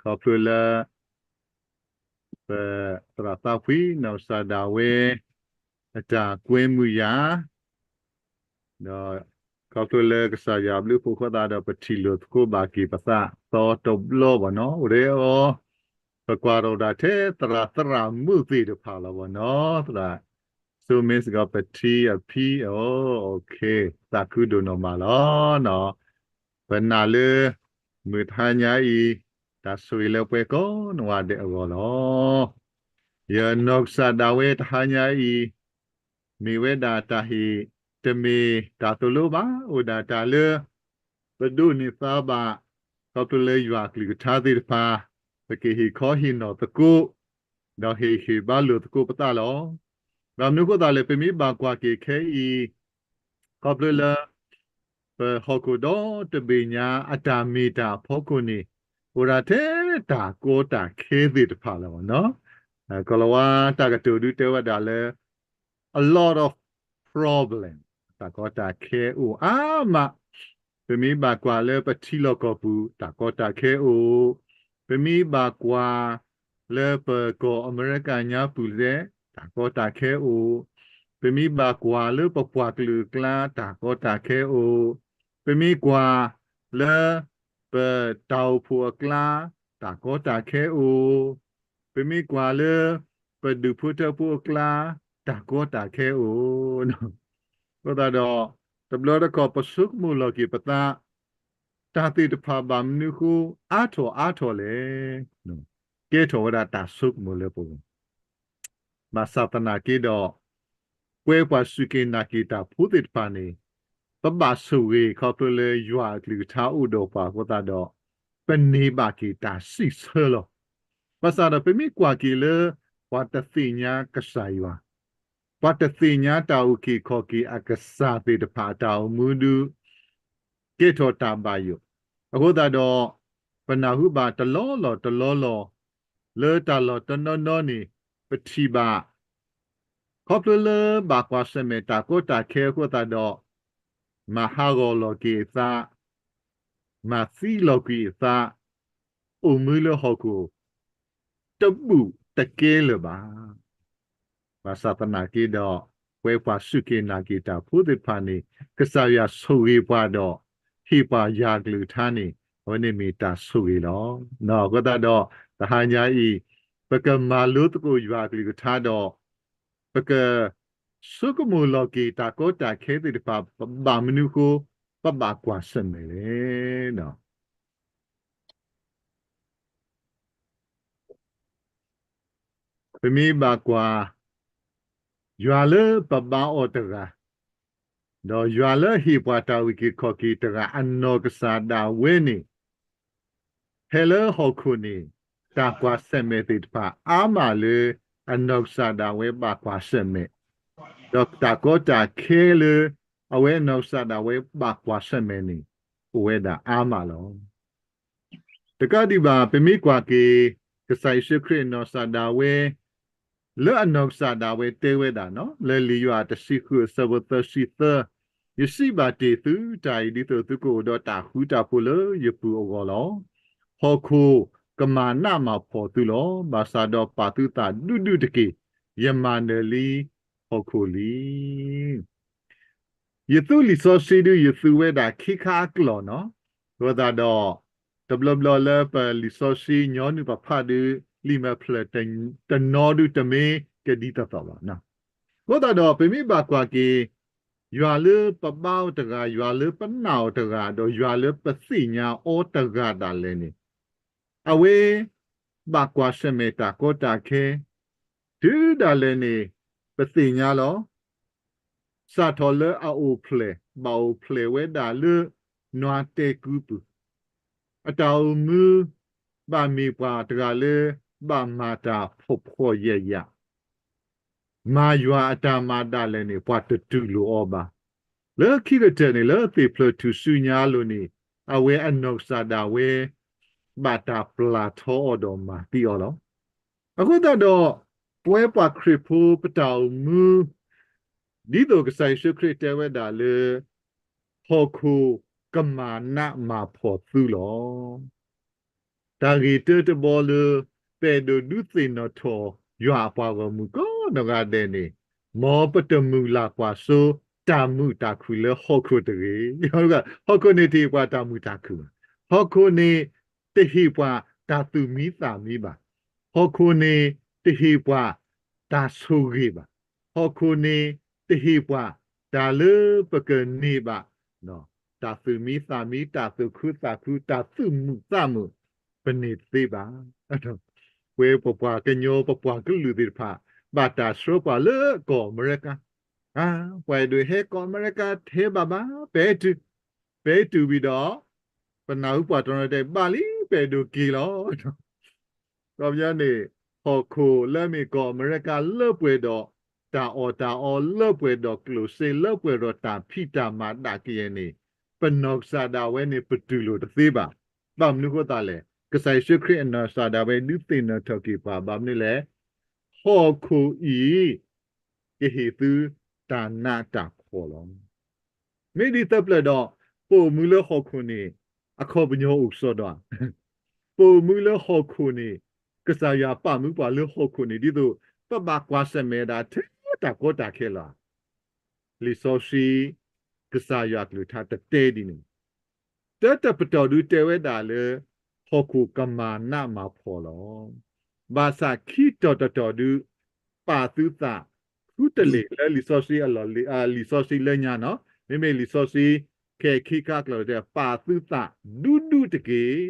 ခီဖျိလၢ ပသရၣ်သးဖှံနီၢ်ကစၢ်ဒၣ်ဝဲ အတၢ်ကွဲမုာ်ယၤ ဒီးခီဖျိလၢကစၢ်ယွၤဘျုးအဃိသတးဒီး ပထံၣ်လိာ်သကိးဘၣ်က့ၤပသးသီတဘျီဘၣ်နီၤ, အိၣ်ဒဲးအီၤ ပကွၢ်ထီၣ်ဒၣ်ထဲသရၣ်သရၣ်မုၣ်သ့ၣ်တဖၣ်လီၤဘၣ်နီၤ, သရၣ် so miss ကီး ပထံအဖံအီၤ, သးခုဒိၣ်နီၢ်မးလီၤနီၤ. ပနာ်လၢ မုၢ်တဟါညါအံၤ တၢ်ဆိၣ်ဂ့ၤလၢပှၤကိးနီၢ်ဂၤဒဲးအဂီၢ်လီၤ. ယနီၢ်ကစၢ်ဒၣ်ဝဲတဟါညါအံၤ မ့ၢ်ဝဲဒၣ်တၢ်ဟ့ၣ် တမ့ၢ်တၢ်သိၣ်လိဘၣ်, အိၣ်ဒၣ်တၢ်လၢ ပဒိးန့ၢ်သါဘၣ် ခီဖျိလၢယွၤအကလုၢ်ကထါသ့ၣ်တဖၣ် ပကဟ့ၣ်ခီဟ့ၣ်နီၤသကိး ဒီးဟ့ၣ်ဟ့ၣ်ဘါလိာ်သကိးပသးလီၤ. ဘၣ်မနုၤအဃိသတးလဲၣ်, ပမ့ၢ်ဘၣ်ကွၢ်က့ၤခဲအံၤ ခီဖျိလၢ ပဟီၣ်ခိၣ်ဒီတဘ့ၣ်ညါအတၢ်မ့ၢ်တၢ်အဖီခိၣ်န့ၣ် အိၣ်ဒၣ်ထဲတၢ်ကီတၢ်ခဲသ့ၣ်တဖၣ်လီၤနီၤ. ကီၤလၤဝါတၢ်ကတိၤဒုတဲဝဲဒၣ်လၢ a lot of problem တၢ်ကီတၢ်ခဲအိၣ်အါမး, ပမ့ၢ်ဘၣ်ကွၢ်လၢပထံလီၢ်ကီၢ်ပူၤ တၢ်ကီတၢ်ခဲအိၣ်, ပမ့ၢ်ဘၣ်ကွၢ်လၢပကီၢ်အမဲရကၤညါပူၤလဲၣ် တၢ်ကီတၢ်ခဲအိၣ်, ပမ့ၢ်ဘၣ်ကွၢ်လၢပပှၤကလုာ်အကျါ တၢ်ကီတၢ်ခဲအိၣ်, ပမ့ၢ်ကွၢ်လၢ ပတၢ်အိၣ်ဖှိၣ်အကျါ တၢ်ကီတၢ်ခဲအိၣ်, ပမ့ၢ်ကွၢ်လၢ ပဒူၣ်ဖိထၢဖိအကျါ တၢ်ကီတၢ်ခဲအိၣ်, အဃိသတးဒီး တဘျီတခီၣ်ပဆိကမိၣ်လီၤက့ၤပသး တၢ်သ့ၣ်တဖၣ်ဘၣ်မနုၤအဃိ အါထီၣ်အါထီၣ်လဲၣ်, ကဲထီၣ်ဝဲဒၣ်တၢ်ဆိကမိၣ်လၢပဂီၢ် ဘၣ်ဆၣ်သနာ်က့ဒီး ပဝဲပှၤစူၢ်က့ၤနာ်က့ၤတၢ်ဖိသ့ၣ်တဖၣ်န့ၣ် ပဘၣ်ဆိၣ်ဂ့ၤခီဖျိလၢယွၤအကလုၢ်ကထါအိၣ်ဒီးပှၤအဃိသတးဒီး ပန့ၢ်ဘၣ်က့ၤတၢ်စံးဆၢလီၤ. ဘၣ်ဆၣ်ဒီးပမ့ၢ်ကွၢ်က့ၤလၢ ပှၤတသ့ၣ်ညါကစၢ်ယွၤ, ပှၤတသ့ၣ်ညါတၢ်အုၣ်က့ၤခီၣ်က့ၤအကစၢ်သ့ၣ်တဖၣ်အတၢ်အိၣ်မူဒုး ကဲထီၣ်တၢ်ဘၣ်ယိၣ်, အဃိသတးဒီး ပနၢ်ဟူဘၣ်တလီၢ်လီၢ်တလီၢ်လီၢ် လၢတၢ်လီၢ်တနီၤနီၤန့ၣ် ပထံၣ်ဘၣ် ခီဖျိလၢဘၣ်ကွၢ်ဆၢၣ်မဲာ်တၢ်ကီတၢ်ခဲအဃိသတးဒီး မၤဟးဂီၤလီၤက့ၤအသး, မၤသံလီၤကွံာ်အသး, အိၣ်မူလၢဟီၣ်ခိၣ် တဘူၣ်တကဲလၢၤဘၣ်. ဘၣ်ဆၣ်သနာ်က့ဒီး ပဝဲပှၤစူၢ်က့ၤနာ်က့ၤတၢ်ဖိသ့ၣ်တဖၣ်န့ၣ် ကစၢ်ယွၤဆိၣ်ဂ့ၤပှၤဒီး ဟ့ၣ်ပှၤယွၤအကလုၢ်ကထါန့ၣ် အဝဲန့ၣ်မ့ၢ်တၢ်ဆိၣ်ဂ့ၤလီၤ. အဃိသတးဒီး တဟါညါအံၤ ပကမၤလိသကိးယွၤအကလုၢ်ကထါဒီး ပက ဆိကမိၣ်လီၤက့ၤတၢ်ကီတၢ်ခဲသ့ၣ်တဖၣ် ပဘၣ်မနုၤအဃိ ပဘၣ်ကွၢ်ဆၢၣ်မဲာ်လဲၣ်. ပမ့ၢ်ဘၣ်ကွၢ် ယွၤလၢပဘါအီၤတဂၤ, ဒီးယွၤလၢဟ့ၣ်ပှၤတၢ်အုၣ်က့ၤခီၣ်က့ၤတဂၤ အနီၢ်ကစၢ်ဒၣ်ဝဲန့ၣ် ဖဲလၢဟီၣ်ခိၣ်န့ၣ် တၢ်ကွၢ်ဆၢၣ်မဲာ်သ့ၣ်တဖၣ်အါမးလၢ အနီၢ်ကစၢ်ဒၣ်ဝဲဘၣ်ကွၢ်ဆၢၣ်မဲာ်, ဒီးတၢ်ကီတၢ်ခဲလၢ အဝဲအနီၢ်ကစၢ်ဒၣ်ဝဲဘၣ်ကွၢ်ဆၢၣ်မဲာ်န့ၣ် အိၣ်ဝဲဒၣ်အါမးလီၤ. တကးဒံးဘၣ် ပမ့ၢ်ကွၢ်က့ၤ ကစၢ်ယ့ၣ်ၡူးခရံာ်အနီၢ်ကစၢ်ဒၣ်ဝဲ လၢအနီၢ်ကစၢ်ဒၣ်ဝဲတဲဝဲဒၣ်နီၤ လၢလံာ်ယိၤဟၣ်တဆံဃုအဆၢဖိသၢဆံသၢ, ယစံးဘၣ်တ့ၢ်သုတၢ်အံၤ ဒ်သိးသုကအိၣ်ဒီးတၢ်ဃူတၢ်ဖိးလၢယပူၤအဂီၢ်လီၤ. ဟီၣ်ခိၣ်ကမၤနးမၤဖှီၣ်သုလီၤ. ဘၣ်ဆၣ်ဒီးပာ်သုသးဒူဒူတက့ၢ်. ယမၤနၢၤလံဟီၣ်ခိၣ်လံ. ယသူလံာ်စီဆှံဒုး ယသူဝဲဒၣ်ခံခါအကျိာ်နီၤ. အဃိသတးဒီး တဘျီဘျီလၢပလံာ်စီဆှံညီနုၢ်ပဖးဒုး လံာ်မဲာ်ဖျၢၣ်တနီၤဒုး တမ့ၢ်ကဒ်သိးသိးဘၣ်. အဃိသတးဒီး ပမ့ၢ်ဘၣ်ကွၢ်က့ၤ ယွၤလၢပဘါအီၤတဂၤ ယွၤလၢပနာ်အီၤတဂၤ ဒီးယွၤလၢပသ့ၣ်ညါအီၤတဂၤဒၣ်လဲာ်န့ၣ် အဝဲ ဘၣ်ကွၢ်ဆၢၣ်မဲာ်တၢ်ကီတၢ်ခဲ တုၤဒၣ်လဲာ်န့ၣ် ပသ့ၣ်ညါလီၤ. စးထီၣ်လၢအအိၣ်ဖျဲၣ် ဘၣ်အိၣ်ဖျဲၣ်ဝဲဒၣ်လၢ နွားတဲကုပူၤ, အတၢ်အိၣ်မူ ဘၣ်မ့ၢ်ပှၤတဂၤလၢ ဘၣ်မၤတၢ်ဖှီၣ်ဖှီၣ်ယာ်ယာ် မၤယွၤအတၢ်မၤဒၣ်လဲာ်န့ၣ် ပှၤတတူၢ်လိာ်အီၤဘၣ်. လၢခံကတၢၢ်န့ၣ် လၢသ့ၣ်ဖျၢၣ်ထူၣ်စုညါအလိၤန့ၣ် အဝဲအနီၢ်ကစၢ်ဒၣ်ဝဲ ဘၣ်တၢ်ပျၢ်ထီအီၤဒီးမၤသံအီၤလီၤ. အဃိသတးဒီး ပဝဲပှၤခရံာ်ဖိပတၢ်အိၣ်မူ ဒ်သိးကစၢ်ယ့ၣ်ၡူးခရံာ်တဲဝဲဒၣ်လၢ ဟီၣ်ခိၣ်ကမၤနးမၤဖှီၣ်သုလီၤ. တၢ်ဂ့ၢ်တၢတဘီလၢ ပအဲၣ်ဒိးဒုးသ့ၣ်နီၣ်ထီၣ်ယွၤအပှၤဂီၢ်မုၢ်ကိးနီၢ်ဂၤဒဲးန့ၣ်, မ်ပတမုၢ်လၢ်ကွၢ်စိ တၢ်မုာ်တၢ်ခုၣ်လၢဟီၣ်ခိၣ်တဂ့ၤ. ဟီၣ်ခိၣ်န့ၣ်တဟ့ၣ်ပှၤတၢ်မုာ်တၢ်ခုၣ်ဘၣ်. ဟီၣ်ခိၣ်န့ၣ်တဟ့ၣ်ပှၤတၢ်သူၣ်မံသးမံဘၣ်. ဟီၣ်ခိၣ်န့ၣ်တဟ့ၣ်ပှၤတၢ်ဆိၣ်ဂ့ၤဘၣ်. ဟီၣ်ခိၣ်န့ၣ်တဟ့ၣ်ပှၤတၢ်လၢပကန့ၢ်ဘၣ် တၢ်သူၣ်မံသးမံ, တၢ်သူၣ်ခုသးခု, တၢ်သူၣ်မုာ်သးမုာ်, ပန့ၢ်တသ့ဘၣ်. ပဝဲပပှၤကညီ ပပှၤကလုာ်သ့ၣ်တဖၣ် ဘၣ်တၢ်ဆှၢပှၤလၢကီၢ်အမဲရကၤ, ပှၤအဲၣ်ဒိးဟဲကီၢ်အမဲရကၤထဲဘၣ်ဘၣ်, ပဟဲတုၤ, ပဟဲတုၤဝံၤဒီး ပနၢ်ဟူပှၤတနီၤတဲ ဘၣ်လံ ပအဲၣ်ဒိးက့ၤလီၤ. ခီပညီန့ၣ် ဟီၣ်ခိၣ်လၢအမ့ၢ်ကီၢ်အမဲရကၤလၢပှဲၤဒီး တၢ်အီၣ်တၢ်အီလၢပှဲၤဒီးကျိၣ်စ့လၢပှဲၤဒီးတၢ်ဖံးတၢ်မၤဒၣ်ကယဲၢ်န့ၣ်, ပနီၢ်ကစၢ်ဒၣ်ဝဲန့ၣ် ပတူၢ်လိာ်တသ့ဘၣ်. ဘၣ်မနုၤအဃိသတးလဲၣ်. ကစၢ်ယ့ၣ်ၡူးခရံာ်အနီၢ်ကစၢ်ဒၣ်ဝဲဒုးသ့ၣ်နီၣ်ထီၣ်က့ၤပှၤ ဘၣ်မနုၤလဲၣ်. ဟီၣ်ခိၣ်အံၤ ကဟ့ၣ်သုတၢ်နးတၢ်ဖှီၣ်လီၤ. မ့ၢ်ဒ်သိးပျၢၢ်ဒီး ပအိၣ်မူလၢဟီၣ်ခိၣ်န့ၣ် အခီပညီအိၣ်ကစီဒီဧါ. ပအိၣ်မူလၢဟီၣ်ခိၣ်န့ၣ် ကစၢ်ယွၤပာ်မူပှၤလၢဟီၣ်ခိၣ်န့ၣ် ဒ်သိးပဘၣ်ကွၢ်ဆၢၣ်မဲာ်ဒၣ်ထဲတၢ်ကီတၢ်ခဲလီၤ. လံာ်စီဆှံ ကစၢ်ယွၤအကလုၢ်ကထါတတဲဒ်န့ၣ် တၢတပတီၢ်ဒုးတဲဝဲဒၣ်လၢ ဟီၣ်ခိၣ်ကမၤနးမၤဖှီၣ်လီၤ. ဘၣ်ဆၣ်ခံတီၤတတီၤဒုး ပာ်သုသး ဃုတလ့ၢ်လၢလံာ်စီဆှံအလီၢ်လံၤ, လံာ်စီဆှံလၢညါနီၤ, မ့မ့ၢ်လံာ်စီဆှံ ခဲခံခါကျီၤတဲ ပာ်သုသးဒူဒူတက့ၢ်.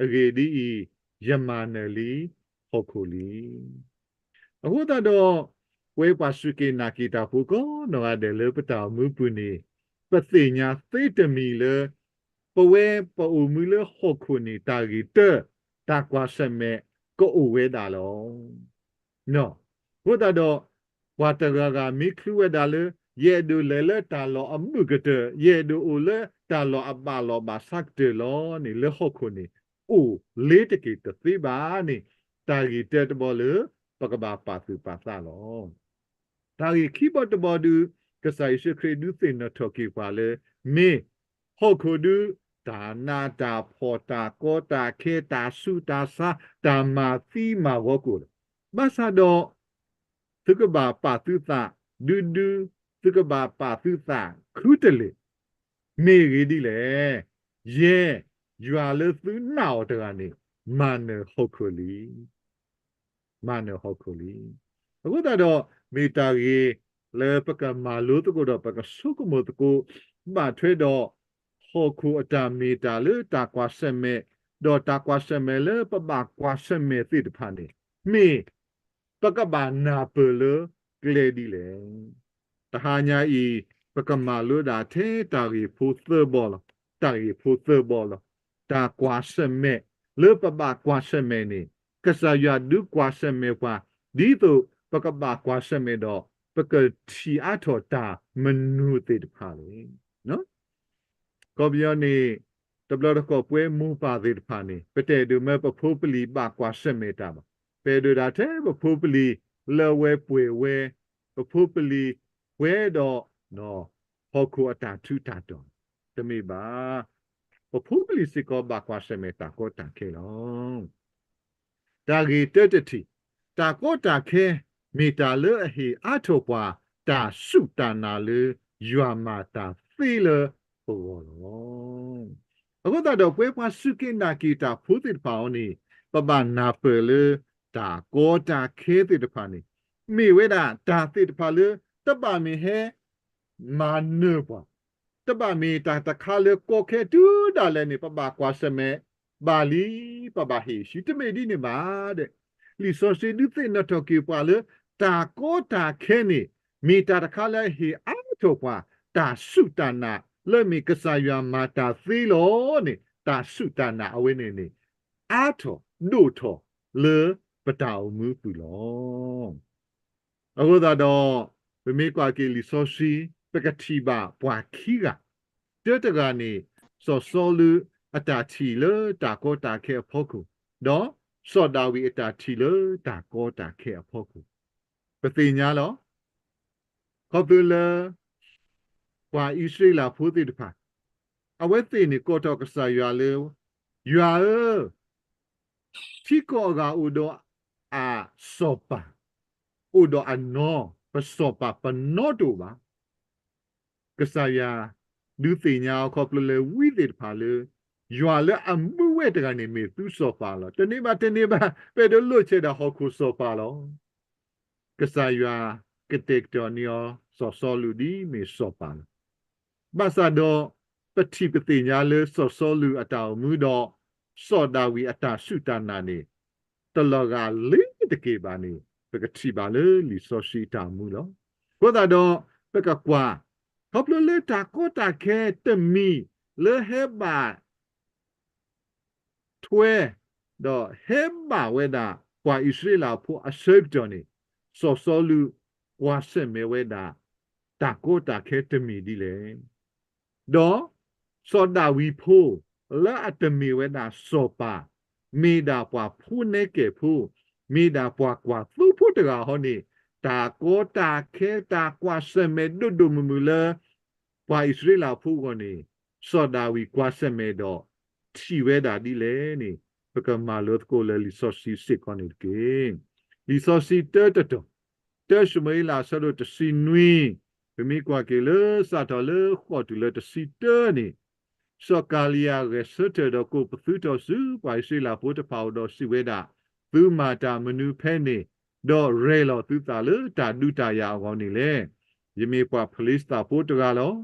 အဂ့ၢ်ဒ်အံၤ, ယမၤနၢၤလံဟီၣ်ခိၣ်လံ. အဃိသတးဒီး ပဝဲပှၤစူၢ်က့ၤနာ်က့ၤတၢ်ဖိကိးနီၢ်ဂၤဒဲးလၢပတၢ်အိၣ်မူပူၤန့ၣ် ပသ့ၣ်ညါသ့တမံၤလၢ ပဝဲပအိၣ်မူလၢဟီၣ်ခိၣ်န့ၣ် တၢ်ဂ့ၤတၢ တၢ်ကွၢ်ဆၢၣ်မဲာ်ကအိၣ်ဝဲဒၣ်လီၤ. အဃိသတးဒီး ပှၤတဂၤဂၤမ့ၢ်ချုးဝဲဒၣ်လၢ ယအဲၣ်ဒိးလဲၤလၢတၢ်လီၢ်အမုာ်ကတၢၢ်, ယအဲၣ်ဒိးအိၣ်လၢတၢ်လီၢ်အဘၣ်လီၢ်ဘၣ်ဆါကတၢၢ်လီၤန့ၣ် လၢဟီၣ်ခိၣ်န့ၣ် အိၣ်လ့ၤတက့ၤတသ့ဘၣ်န့ၣ် တၢ်ဂ့ၢ်တၢတဘီလၢ ပကဘၣ်ပာ်သူၣ်ပာ်သးလီၤ. တၢ်ဂ့ၢ်ခံဘီတဘီဒုး ကစၢ်ယ့ၣ်ၡူးခရံာ်ဒုးသ့ၣ်နီၣ်ထီၣ်က့ၤပှၤလၢ မ့ၢ်ဟီၣ်ခိၣ်ဒုး တၢ်နးတၢ်ဖှီၣ် တၢ်ကီတၢ်ခဲ တၢ်ဆူးတၢ်ဆါ တၢ်မၤသံမၤဂီၤကအိၣ်လီၤ. ဘၣ်ဆၣ်ဒီး သုကဘၣ်ပာ်သုသးဒူဒူ, သုကဘၣ်ပာ်သုသးဃုတလ့ၢ်, မ့ၢ်ဂ့ၢ်ဒ်လဲၣ်. ယဲ, ယွၤလၢသုနာ်အီၤတဂၤန့ၣ် မၤနၢၤဟီၣ်ခိၣ်လံ. မၤနၢၤဟီၣ်ခိၣ်လံ. အဃိသတးဒီး မ့ၢ်တၢ်ဂ့ၤလၢပကမၤလိသကိးဒီး ပကဆိကမိၣ်သကိး ဘၣ်ထွဲဒီး ဟီၣ်ခိၣ်အတၢ်မ့ၢ်တၢ်လၢတၢ်ကွၢ်ဆၢၣ်မဲာ်, ဒီးတၢ်ကွၢ်ဆၢၣ်မဲာ်လၢပဘၣ်ကွၢ်ဆၢၣ်မဲာ်သ့ၣ်တဖၣ်န့ၣ် မ့ၢ် ပကဘၣ်နၢ်ပၢၢ်လၢကျဲဒ်လဲၣ်. တဟါညါအံၤ ပကမၤလိဒၣ်ထဲတၢ်ဂ့ၢ်ဖိသၢဘီလီၤ. တၢ်ဂ့ၢ်ဖိသၢဘီလီၤ. တၢ်ကွၢ်ဆၢၣ်မဲာ်လၢပဘၣ်ကွၢ်ဆၢၣ်မဲာ်န့ၣ် ကစၢ်ယွၤဒုးကွၢ်ဆၢၣ်မဲာ်ပှၤ ဒ်သိးပကဘၣ်ကွၢ်ဆၢၣ်မဲာ်ဒီး ပကထံၣ်အါထီၣ်တၢ်မနုၤသ့ၣ်တဖၣ်လဲၣ်. ခီပညီန့ၣ် တဘျီတခီၣ်ပဝဲမိၢ်ပၢ်သ့ၣ်တဖၣ်န့ၣ် ပတအဲၣ်ဒိးမၢပဖိပလံၤဘၣ်ကွၢ်ဆၢၣ်မဲာ်တၢ်ဘၣ်. ပအဲၣ်ဒိးဒၣ်ထဲပဖိပလံၤလၢအဝဲပှဲၤဝဲ, ပဖိပလံၤပှဲၤဒီး ဟီၣ်ခိၣ်အတၢ်ထူးတၢ်တီၤ, တမ့ၢ်ဘၣ်. ပဖိပလံၤစ့ၢ်ကီးဘၣ်ကွၢ်ဆၢၣ်မဲာ်တၢ်ကီတၢ်ခဲလီၤ. တၢ်ဂ့ၢ်တၢတထံၣ်, တၢ်ကီတၢ်ခဲ မ့ၢ်တၢ်လၢအဟ့ၣ်အါထီၣ်ပှၤ တၢ်စူၢ်တၢ်နာ်လၢ ယွၤမၤတၢ်သ့လၢပဂီၢ်လီၤ. အဃိသတးဒီး ပဝဲပှၤစူၢ်က့ၤနာ်က့ၤတၢ်ဖိသ့ၣ်တဖၣ်အံၤန့ၣ် ပဘၣ်နၢ်ပၢၢ်လၢ တၢ်ကီတၢ်ခဲသ့ၣ်တဖၣ်န့ၣ် မ့ၢ်ဝဲဒၣ်တၢ်သ့ၣ်တဖၣ်လၢ တဘၣ်မ့ၢ်ဟဲ မၤနၢၤပှၤ, တဘၣ်မ့ၢ်တၢ်တခါလၢကီခဲတုၤဒၣ်လဲာ်န့ၣ် ပဘၣ်ကွၢ်ဆၢၣ်မဲာ်ဘၣ်လံ, ပဘၣ်ဟ့ၣ်ဆှံ, တမ့ၢ်ဒ်န့ၣ်ဘၣ်ဒီး လံာ်စီဆှံဒုးသ့ၣ်နီၣ်ထီၣ်က့ၤပှၤလၢ တၢ်ကီတၢ်ခဲန့ၣ် မ့ၢ်တၢ်တခါလၢအဟ့ၣ်အါထီၣ်ပှၤ တၢ်စူၢ်တၢ်နာ်လၢမ့ၢ်ကစၢ်ယွၤမၤတၢ်သ့လီၤန့ၣ် တၢ်စူၢ်တၢ်နာ်အဝဲန့ၣ်န့ၣ် အါထီၣ်ဒိၣ်ထီၣ်လၢပတၢ်အိၣ်မူပူၤလီၤ. အဃိသတးဒီး ပမ့ၢ်ကွၢ်က့ၤလံာ်စီဆှံ ပကထံၣ်ဘၣ်ပှၤခံဂၤ, တၢတဂၤန့ၣ် စီၤစီလူးအတၢ်ထံၣ်လၢတၢ်ကီတၢ်ခဲအဖီခိၣ်, ဒီးစီၤဒၤဝံးအတၢ်ထံၣ်လၢတၢ်ကီတၢ်ခဲအဖီခိၣ်, ပသ့ၣ်ညါလီၤ. ခီဖျိလၢ ပှၤအံၣ်စရ့လးဖိသ့ၣ်တဖၣ် အဝဲသ့ၣ်န့ၣ်ကိးထီၣ်ကစၢ်ယွၤလၢ ယွၤဧၢ, ထံကီၢ်အဂၤအိၣ်ဒီးအစီၤပၤ, အိၣ်ဒီးအနီၢ်, ပစီၤပၤပနီတအိၣ်ဘၣ်. ကစၢ်ယွၤဒုးသ့ၣ်ညါအခီဖျိလၢဝံသ့ၣ်တဖၣ်လၢ ယွၤလၢအမူဝဲတဂၤန့ၣ်မ့ၢ်သုစီၤပၤလီၤ. တန့ၢ်ဘၣ်တန့ၢ်ဘၣ် ပအဲၣ်ဒိးလိၣ်ဆဲးဒၣ်ဟီၣ်ခိၣ်စီၤပၤလီၤ. ကစၢ်ယွၤကတဲာ်ကတီၤန့ၢ်အီၤစီၤစီလူးဒ်မ့ၢ်စီၤပၤလီၤ. ဘၣ်ဆၣ်ဒီး ပထံၣ်ပသ့ၣ်ညါလၢစီၤစီလူးအတၢ်အိၣ်မူဒီး စီၤဒၤဝံးအတၢ်စူၢ်တၢ်နာ်န့ၣ် တလီၤဂာ်လၢတက့ၢ်ဘၣ်န့ၣ် ပကထံၣ်ဘၣ်လၢလံာ်စီဆှံအတၢ်အိၣ်မူလီၤ. အဃိသတးဒီး ပကကွၢ် ခီဖျိလၢတၢ်ကီတၢ်ခဲတမံၤလၢဟဲဘၣ် ထွဲ ဒီးဟဲဘၣ်ဝဲဒၣ်ပှၤအံၣ်စရ့လးဖိအဆၢကတီၢ်န့ၣ် စီၤစီလူးကွၢ်ဆၢၣ်မဲာ်ဝဲဒၣ် တၢ်ကီတၢ်ခဲတမံၤဒ်လဲၣ်. ဒီးစီၤဒၤဝံးဖိ လၢအတမ့ၢ်ဝဲဒၣ်စီၤပၤ, မ့ၢ်ဒၣ်ပှၤဖိနဲကဲၣ်ဖိ, မ့ၢ်ဒၣ်ပှၤကွၢ်သိဖိတဂၤဟီန့ၣ်, တၢ်ကီတၢ်ခဲတၢ်ကွၢ်ဆၢၣ်မဲာ်ဒိၣ်ဒိၣ်မုၢ်မုၢ်လၢ ပှၤအံၣ်စရ့လးဖိအဂီၢ်န့ၣ် စီၤဒၤဝံးကွၢ်ဆၢၣ်မဲာ်ဒီးထံၣ်ဝဲဒၣ်ဒ်လဲၣ်န့ၣ် ပကမၤလိသကိးလၢလံာ်စီဆှံစ့ၢ်ကီးန့ၣ်တက့ၢ်. လံာ်စီဆှံတၢတတီၤ, တၢၡမူၤအ့လးအဆၢဒိၣ်တဆံနွံ, ပမ့ၢ်ကွၢ်က့ၤလၢစးထီၣ်လၢဃိးတုၤလၢတဆံတၢန့ၣ်, စီၤကၤလံယၤဂဲၤဆၢထၢၣ်ဒီးကိးပသူထီၣ်ဆူ ပှၤအံၣ်စရ့လးဖိတဖၣ်အအိၣ်ဒီးစံးဝဲဒၣ်, သုမၤတၢ်မနုၤဖဲန့ၣ်, ဒီးရဲၣ်လီၤသုသးလၢတၢ်ဒုးတၢ်ယၤအဂီၢ်န့ၣ်လဲၣ်. ယမ့ၢ်ပှၤဖလံးစတံဖိတဂၤလီၤ.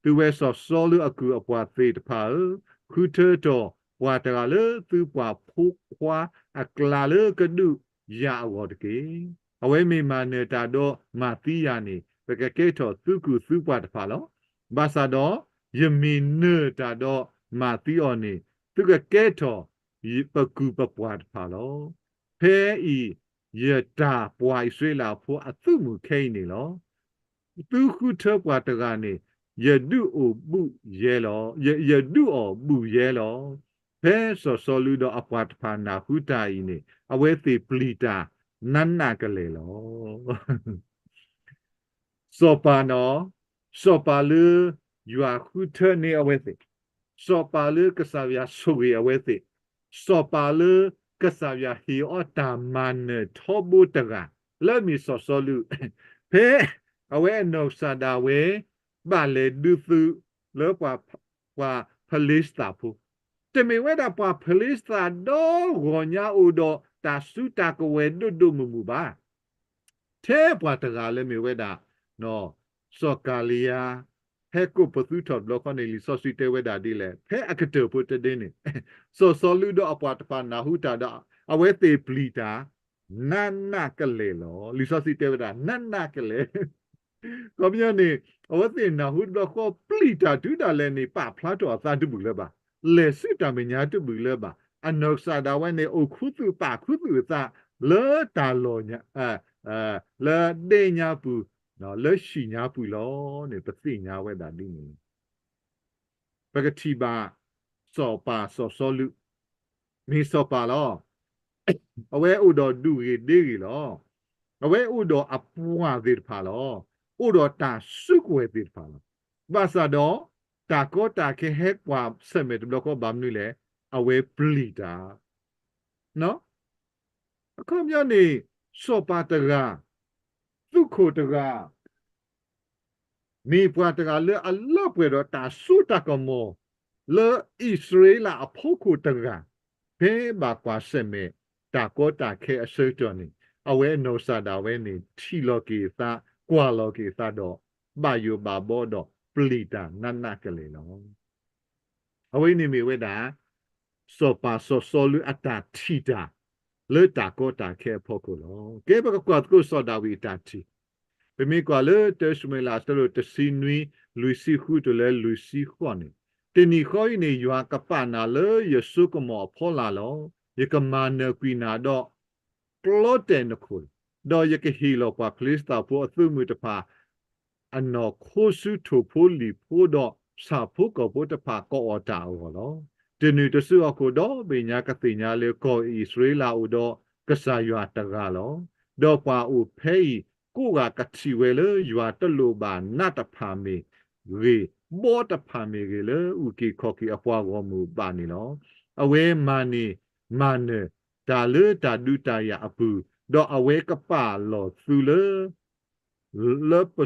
သုဝဲစီၤစီလူးအကုၢ်အပှၤသ့ၣ်တဖၣ်ဧၢ, ဃုထၢထီၣ်ပှၤတဂၤလၢသုပှၤဖိခွါအကျါလၢကဒုးယၤအဂီၢ်တက့ၢ်. အဝဲမ့ၢ်မၤနၢၤတၢ်ဒီးမၤသံယၤန့ၣ် ပကကဲထီၣ်သုကုၢ်သုပှၤတဖၣ်လီၤ. ဘၣ်ဆၣ်ဒီး ယမ့ၢ်နၢၤတၢ်ဒီးမၤသံအီၤန့ၣ် သုကကဲထီၣ် ပကုၢ်ပပှၤတဖၣ်လီၤ. ဖဲအံၤ ယတၢ်ပှၤအံၣ်စရ့လးဖိအသုးမုၢ်ခဲအံၤန့ၣ်လီၤ. သုဃုထၢပှၤတဂၤန့ၣ် ယဒုးအိၣ်ဘူၣ်ယဲလီၤ, ယ, ယဒုးအီၣ်ဘူၣ်ယဲလီၤ. ဖဲစီၤစီလူးဒီးအပှၤတဖၣ်နၢ်ဟူတၢ်အံၤန့ၣ် အဝဲသ့ၣ်ပျံၤတၢ်နးနးကလဲာ်လီၤ. စီၤပၤနီၤ, စီၤပၤလၢယွၤဃုထၢန့ၢ်အဝဲသ့ၣ်, စီၤပၤလၢကစၢ်ယွၤဆိၣ်ဂ့ၤအဝဲသ့ၣ်, စီၤပၤလၢကစၢ်ယွၤဟ့ၣ်အီၤတၢ်မၤနၢၤထီဘိတဂၤ လၢအမ့ၢ်စီၤစီလူး, ဖဲအဝဲအနီၢ်ကစၢ်ဒၣ်ဝဲ ဘၣ်လဲၤဒုးသုးလၢပှၤ, ပှၤဖလံးစတံဖိ, တမ့ၢ်ဝဲဒၣ်ပှၤဖလံးစတံဒီဂီၢ်ညါအိၣ်ဒီးတၢ်စုတၢ်ကဝဲၤဒိၣ်ဒိၣ်မုၢ်မုၢ်ဘၣ်. ထဲပှၤတဂၤလၢမ့ၢ်ဝဲဒၣ် စီၤကၤလံယၤ ဟဲကိးပသူထီၣ်တဘျီဃီန့ၣ် လံာ်စီဆှံတဲဝဲဒၣ်ဒ်လဲၣ်, ဖဲအကတၢၢ်ဖိတဒ့န့ၣ် စီၤစီလူးဒီးအပှၤတဖၣ်နၢ်ဟူတၢ်ဒီး အဝဲသ့ၣ်ပျံၤတၢ် နးနးကလဲာ်လီၤ. လံာ်စီဆှံတဲဝဲဒၣ် နးနးကလဲာ် ခီပညီန့ၣ် အဝဲသ့ၣ်နၢ်ဟူတဘျီဃီ ပျံၤတၢ်တုၤဒၣ်လဲာ်န့ၣ် ပာ်ဖျါထီၣ်အသးတဘျုးလၢၤဘၣ်, လဲၤဆူတၢ်မဲာ်ညါတဘျုးလၢၤဘၣ်, အနီၢ်ကစၢ်ဒၣ်ဝဲန့ၣ် အိၣ်ခူသူၣ်ပာ်ခူသူၣ်အသး လၢတၢ်လီၢ်ညါ, လၢဒဲညါပူၤ, လၢဟံၣ်ညါပူၤလီၤန့ၣ် ပသ့ၣ်ညါဝဲဒၣ်ဒ်န့ၣ် ပကထံၣ်ဘၣ် စီၤပၤစီၤစီလူး မ့ၢ်စီၤပၤလီၤ. အဝဲအိၣ်ဒီးဒူၣ်ဂ့ၤဒ့ဂ့ၤလီၤ. အဝဲအိၣ်ဒီးအပှၤသ့ၣ်တဖၣ်လီၤ. အိၣ်ဒီးတၢ်စုကဝဲၤသ့ၣ်တဖၣ်လီၤ. ဘၣ်ဆၣ်ဒီး တၢ်ကီတၢ်ခဲဟဲကွၢ်ဆၢၣ်မဲာ်တဘျီဃီဘၣ်မနုၤလဲၣ်, အဝဲပျံၤတၢ် အခီပညီန့ၣ် စီၤပၤတဂၤ, သုးခိၣ်တဂၤ, မ့ၢ်ပှၤတဂၤလၢအလၢပှဲၤဒီးတၢ်စိတၢ်ကမီၤ လၢအံၣ်စရ့လးအဖီခိၣ်တဂၤ, ဖဲဘၣ်ကွၢ်ဆၢၣ်မဲာ်တၢ်ကီတၢ်ခဲအဆၢကတီၢ်န့ၣ် အဝဲအနီၢ်ကစၢ်ဒၣ်ဝဲန့ၣ် ထံၣ်လီၤက့ၤအသး, ကွၢ်လီၤက့ၤအသးဒီး ဘၣ်ယိၣ်ဘၣ်ဘီဒီးပျံၤတၢ်နးနးကလဲာ်လီၤ. အဝဲန့ၣ်မ့ၢ်ဝဲဒၣ် စီၤပၤစီၤစီလူးအတၢ်ထံၣ်တၢ် လၢတၢ်ကီတၢ်ခဲအဖီခိၣ်လီၤ. ကဲ ပကကွၢ်သကိးစီၤဒၤဝံးအတၢ်ထံၣ်, ပမ့ၢ်ကွၢ်လၢတၢၡမူၤအ့လးအဆၢဒိၣ်တဆံနွံ လွံၢ်ဆံဃုတုၤလၢလွံၢ်ဆံဃိးန့ၣ်, တနံၤဃီအံၤန့ၣ် ယွၤကပာ်နၤလၢယစိကမီၤအဖီလာ်လီၤ. ယကမၤနၢၤကွံာ်နၤဒီး ကျီတဲာ်နခိၣ်, ဒီးယကဟ့ၣ်လီၤပှၤဖလံးစတံဖိအသုးမုၢ်တဖၣ် အနီၢ်ခိဆူထိၣ်ဖိလံာ်ဖိဒီး ဆၣ်ဖိကီၢ်ဖိတဖၣ်ကအီၣ်တၢ်အဂီၢ်လီၤ. တနုာ်တစုဟီၣ်ခိၣ်ဒီဘ့ၣ်ညါကသ့ၣ်ညါလၢ ကီၢ်အံၣ်စရ့လးအိၣ်ဒီးကစၢ်ယွၤတဂၤလီၤ. ဒီးပှၤအိၣ်ဖဲအံၤ ကိးဂၤကထံၣ်ဝဲလၢ ယွၤတလိၣ်ဘၣ်နးတဖၣ်မ့ၢ်ဂ့ၤ, ဘီတဖၣ်မ့ၢ်ဂ့ၤ လၢအုၣ်က့ၤခီၣ်က့ၤအပှၤဂီၢ်မုၢ်ဘၣ်န့ၣ်လီၤ. အဝဲမၤန့ၢ်မၤနၢၤ တၢ်လၢတၢ်ဒုးတၢ်ယၤအပူၤ, ဒီးအဝဲကပာ်လီၤသုလၢ လၢပ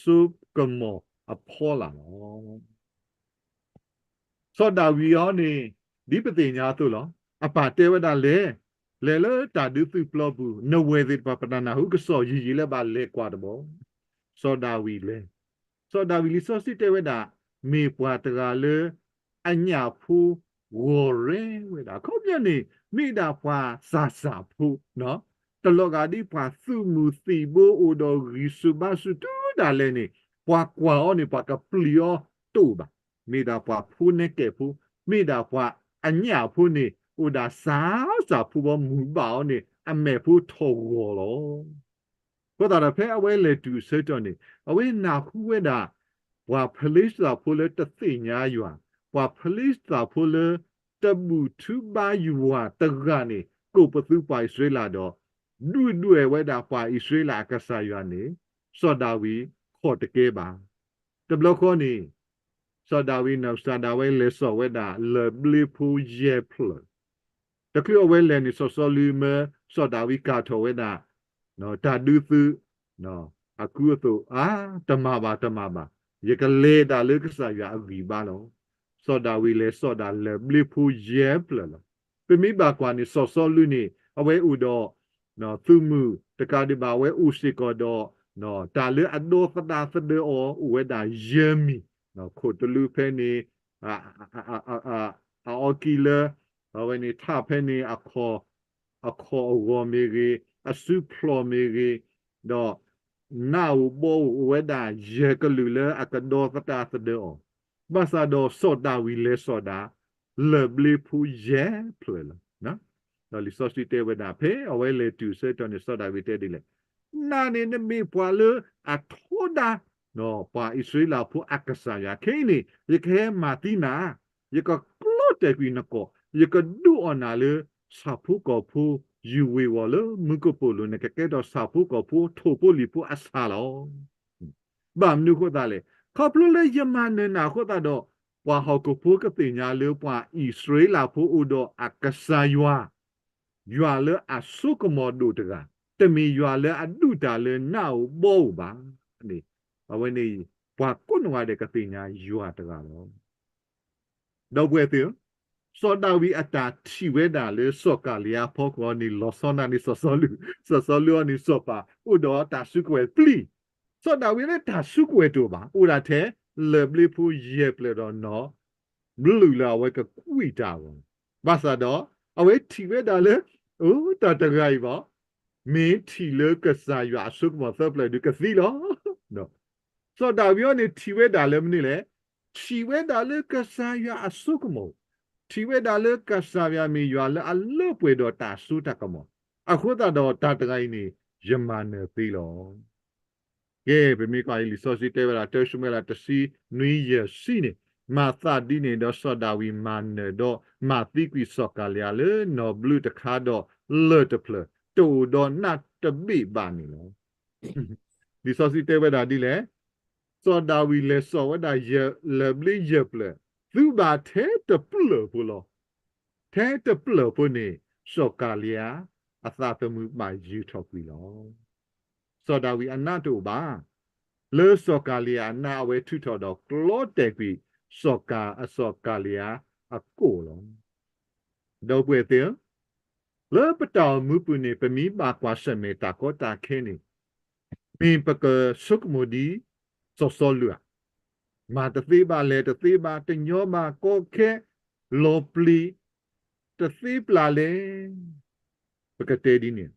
စိကမီၤအဖီလာ်လီၤ. စီၤဒၤဝံးအံၤန့ၣ် ဒ်ပသ့ၣ်ညါအသိးလီၤ. အပၢ်တဲဝဲဒၣ်လဲၤ, လဲၤလၢတၢ်ဒုးသုးပျီပူၤ, နဝဲၢ်သ့ၣ်တဖၣ် ပတၢ်နၢ်ဟူကစီၣ်ယံာ်ယံာ်လၢဘၣ်လဲၤကွၢ်တဘျီ. စီၤဒၤဝံးလဲၤ, စီၤဒၤဝံးလံာ်စီဆှံတဲဝဲဒၣ် မ့ၢ်ပှၤတဂၤလၢ အညၣ်ဖိဂီၤရဲဝဲဒၣ်. အခီပညီန့ၣ် မ့ၢ်ဒၣ်ပှၤစၢ်စၢ်ဖိ, တလီၤဂာ်ဒ်ပှၤသုးမုၢ်သံၣ်ဘိအိၣ်ဒီးဂံၢ်ဆူၣ်ဘါဆူၣ်တုၤဒၣ်လဲာ်န့ၣ် ပှၤကွၢ်အီၤန့ၣ် ပှၤကပျံၤအီၤတအိၣ်ဘၣ်. မ့ၢ်ဒၣ်ပှၤဖိနဲကဲးဖိ, မ့ၢ်ဒၣ်ပှၤအညၣ်ဖိန့ၣ် အိၣ်ဒၣ်စၢ်စၢ်ဖိဘီမုၢ်ဘၣ်အီၤန့ၣ် အမဲာ်ဖိထီၣ်ဂီၤလီၤ. အဃိသတးဒီးဖဲအဝဲလဲၤတုၤအဆၢကတီၢ်န့ၣ် အဝဲနၢ်ဟူဝဲဒၣ် ပှၤဖလ့ၡသးဖိလၢတသ့ၣ်ညါယွၤ, ပှၤဖလ့ၡသးဖိလၢတဘူၣ်ထူဘါယွၤတဂၤန့ၣ် ကိးပသူပှၤအံၣ်စရ့လးဒီး ဒုၣ်ဒွဲၣ်ဝဲဒၣ်ပှၤအံၣ်စရ့လးအကစၢ်ယွၤန့ၣ် စီၤဒၤဝံးခိးတကဲဘၣ်. တဘျီဃီန့ၣ် စီၤဒၤဝံးနီၢ်ကစၢ်ဒၣ်ဝဲလဲၤစိာ်ဝဲဒၣ်လၢၢ်ဘျ့ဖိယဲၢ်ဖျၢၣ် တချုးအဝဲလဲၤန့ၣ် စီၤစီလူးမၢစီၤဒၤဝံးကၤထီၣ်ဝဲဒၣ် တၢ်ဒုးသုး အကူအသိး အါ တမၤဘၣ်တမၤဘၣ်, ယကလဲၤဒၣ်လၢကစၢ်ယွၤအဂံၢ်ဘါလီၤ. စီၤဒၤဝံးလဲၤစိာ်ဒၣ်လၢၢ်ဘျ့ဖိယဲၢ်ဖျၢၣ်လီၤ. ပမ့ၢ်ဘၣ်ကွၢ်န့ၣ် စီၤစီလူးန့ၣ် အဝဲအိၣ်ဒီး သုးမုၢ်တကးဒံးဘၣ် အဝဲအိၣ်စ့ၢ်ကီးဒီး တၢ်လၢအဒီသဒၣ်သဒၢအီၤ အိၣ်ဝဲဒၣ်ယဲၢ်မံၤ, ခိၣ်တလူဖဲန့ၣ် အအီၣ်ကံၢ်လၢ အဝဲန့ၣ်ထးဖဲန့ၣ် အခီၣ်အဂီၤမ့ၢ်ဂ့ၤ, အစုဖျီၣ်မ့ၢ်ဂ့ၤ, ဒီးနးအိၣ်ဘီအိၣ် အိၣ်ဝဲဒၣ်ယဲၢ်ကလုာ်လၢအကဒီသဒၣ်သဒၢအီၤ, ဘၣ်ဆၣ်ဒီးစီၤဒၤဝံးလဲၤစိာ်ဒၣ် လၢၢ်ဘျ့ဖိယဲၢ်ဖျၢၣ်လီၤ. ဒီးလံာ်စီဆှံတဲဝဲဒၣ် ဖဲအဝဲလဲၤတုၤအဆၢကတီၢ်န့ၣ် စီၤဒၤဝံးတဲဒ်လဲၣ်, နၤန့ၣ်နမ့ၢ်ပှၤလၢအထီဒါ ပှၤအံၣ်စရ့လးဖိအကစၢ်ယွၤ, ခဲအံၤန့ၣ် ယကဟဲမၤသံနၤ, ယကကျီတဲာ်ကွံာ်နကိာ်, ယကဒိးအီၣ်နၤလၢဆၣ်ဖိကီၢ်ဖိ ယူၤဝ့ၤဝီၤလၢမူကပိာ်လိၤ, နကကဲထီၣ်ဆၣ်ဖိကီၢ်ဖိထိၣ်ဖိလံၣ်ဖိအဆၣ်လီၤ. ဘၣ်မနုၤအဃိသတးလဲၣ်, ခီဖျိလၢယမၤနၢၤနၤအဃိသတးဒီး ပှၤဟီၣ်ခိၣ်ဖိကသ့ၣ်ညါလၢပှၤအံၣ်စရ့လးဖိအိၣ်ဒီးအကစၢ်ယွၤ ယွၤလၢအစိကမီၤဒိၣ်တဂၤ, တမ့ၢ်ယွၤလၢအဒုးတၢ်လၢနးအိၣ်ဘီအိၣ်ဘၣ်န့ၣ်, အဝဲန့ၣ် ပှၤကိးနီၢ်ဂၤဒဲးကသ့ၣ်ညါယွၤတဂၤလီၤ. ဒီပုၢ်ဝဲၢ်သ့ၣ်ဧၢ, စီၤဒၤဝံးအတၢ်ထံၣ်ဝဲဒၣ်လၢစီၤကၤလံယါအဖီခိၣ်န့ၣ် လီၤဆီဒၣ်တၢ်န့ၣ် စီၤစီလူး, စီၤစီလူးအံၤန့ၣ် စီၤပၤအိၣ်ဒီးတၢ်စုကဝဲၤပျံၤ, စီၤဒၤဝံးလၢတၢ်စုကဝဲၤတအိၣ်ဘၣ်, အိၣ်ဒၣ်ထဲလၢၢ်ဘျ့ဖိယဲၢ်ဖျၢၣ်ဒီးနီၢ် ဘျုးလၢအဝဲကကွံာ်တၢ်အဂီၢ်, ဘၣ်ဆၣ်ဒီး အဝဲထံၣ်ဝဲဒၣ်လၢ အိၣ်တၢ်တဂၤအံၤဘၣ်, မ့ၢ်ထံၣ်လၢကစၢ်ယွၤအစိကမီၤသၢပျၢၣ်ဒုးကသံလီၤ. စီၤဒၤဝံးအံၤန့ၣ်ထံၣ်ဝဲဒၣ်လၢမနုၤလဲၣ်, ထံၣ်ဝဲဒၣ်လၢကစၢ်ယွၤအစိကမီၤ, ထံၣ်ဝဲဒၣ်လၢကစၢ်ယွၤမ့ၢ်ယွၤလၢအလၢပှဲၤဒီးတၢ်စိတၢ်ကမီၤ, အဃိသတးဒီးတၢ်တဂၤအံၤန့ၣ် ယမၤနၢၤသ့လီၤ. ကဲ, ပမ့ၢ်ကွၢ်အံၤလံာ်စီဆှံတဲဝဲဒၣ် တၢၡမူၤအ့လးတဆံနွံယဲၢ်ဆံန့ၣ်, မၤသးဒ်န့ၣ်ဒီးစီၤဒၤဝံးမၤနၢၤဒီး မၤသံကွံာ်စီၤကၤလံယါလၢနီၢ်ဘျုးတခါဒီးလၢၢ်တဖျၢၣ်, တအိၣ်ဒီးနးတဘ့ၣ်ဘၣ်န့ၣ်လီၤ. လံာ်စီဆှံတဲဝဲဒၣ်ဒ်လဲၣ်, စီၤဒၤဝံးလဲၤစိာ်ဝဲဒၣ်ယဲၢ်, လၢၢ်ဘျ့ယဲၢ်ဖျၢၣ်, သုးဘၣ်ထဲတဖျၢၣ်ဖိလီၤ. ထဲတဖျၢၣ်ဖိန့ၣ် စီၤကၤလံယါအသးသမူဘၣ်ယုာ်ထီၣ်ကွံာ်လီၤ. စီၤဒၤဝံးအနးတအိၣ်ဘၣ်. လၢစီၤကၤလံယါအနးအဝဲထုးထီၣ်ဒီးကျီတဲာ်ကွံာ် စီၤကၤ, စီၤကၤလံယါအကိာ်လီၤ. ဒီပုၢ်ဝဲၢ်သ့ၣ်ဧၢ, လၢပတၢ်အိၣ်မူပူၤန့ၣ် ပမ့ၢ်ဘၣ်ကွၢ်ဆၢၣ်မဲာ်တၢ်ကီတၢ်ခဲန့ၣ်, မ့ၢ်ပကဆိကမိၣ်ဒ်စီၤစီလူးဧါ, မၤတသ့ဘၣ်, လဲၤတသ့ဘၣ်, တညီဘၣ်, ကီခဲ, လီၤပျံၤ, တသ့ပျၢ်လဲၣ်. ပကတဲဒ်န့ၣ်,